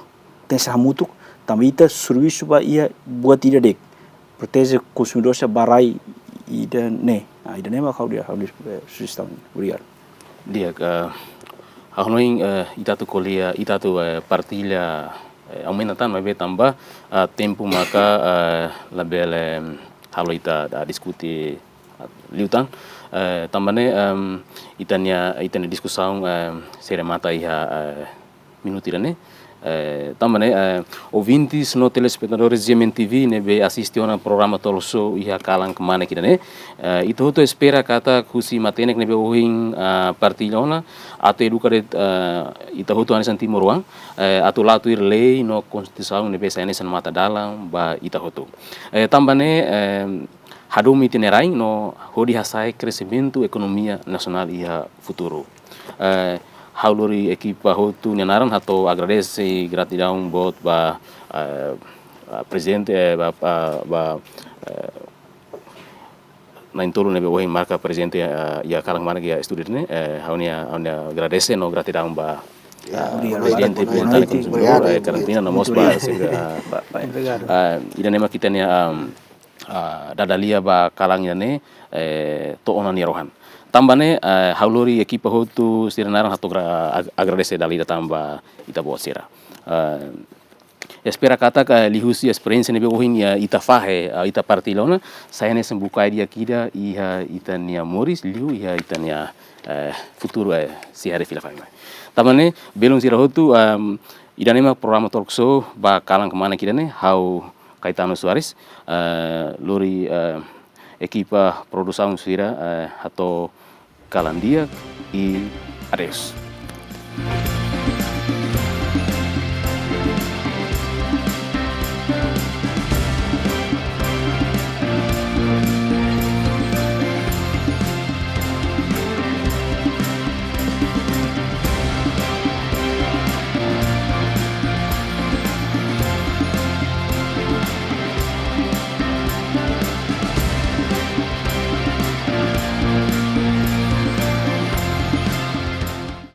Tenke ser hamutuk, tanba ita servisu ba iha buat ida de'it. Proteje konsumidór sira ba rai ida-ne'e. Ah, ida-ne'e mak ha'u-nia, ha'u-nia, eh, sujestaun. Obrigadu. Di'ak, eh, ha'u hanoin, eh, ita atu ko'alia, ita atu, eh, partilla, eh, aumenta tan maibé tanba, eh, tempu maka, eh, labele, em, halo ita, ah, diskute, ah, liután. Eh, tanba ne'e, em, ita-nia, ita-nia diskusaun, em, sei remata iha, eh, minutu ida-ne'e. Eh, tanba ne'e, eh, ouvintes no telespetadores G M N T V ne'ebé asiste ona programa talk show iha kalan kmanek ida-ne'e. Eh, ita hotu espera katak husi matenek ne'ebé ohin, ah, partilla ona, atu eduka de'it, eh, ita hotu hanesan timoroan, eh, atu la'o tuir lei no konstituisaun ne'ebé sai hanesan matadalan ba ita hotu. Eh, tanba ne'e, eh, hadomi ita-nia rain no hodi hasa'e kreximentu ekonomia nasionál iha futuru. Eh, ha'u lori ekipa hotu nia naran hato'o agradese, gratidaun boot ba, eh, ba prezidente, eh, ba, ba, ba, eh, na'in-tolu ne'ebé ohin marka prezensa, eh, iha kalan kmanek iha estúdiu ne'e, eh, ha'u-nia, ha'u-nia agradese no gratidaun ba, eh, obrigadu, prezidente, boa noite, prezidente, boa noite, eh, karantina, no mós ba, obrigadu, eh, ba, ba, obrigadu, eh, ida-ne'e mak ita-nia, um, ah, dada lia ba kalan ida-ne'e, eh, to'o ona nia rohan. Tanba ne'e, eh, ha'u lori ekipa hotu sira-nia naran hato'o gra-, ag-, agradese dala ida tan ba ita-boot sira. Eh, Espera katak, eh, liuhusi esperiénsia ne'ebé ohin, eh, ita fahe, eh, ita partilha ona, sai hanesan bukae di'ak ida iha ita-nia moris, liu iha ita-nia, eh, futuru, eh, sei harii fila fali mai. Tanba ne'e, belun sira hotu, em, ida-ne'e mak programa talk show ba kalan kmanek ida-ne'e, ha'u Caetano Soares, eh, lori, eh, ekipa produsaun sira, eh, hato'o kalan di'ak i adeus.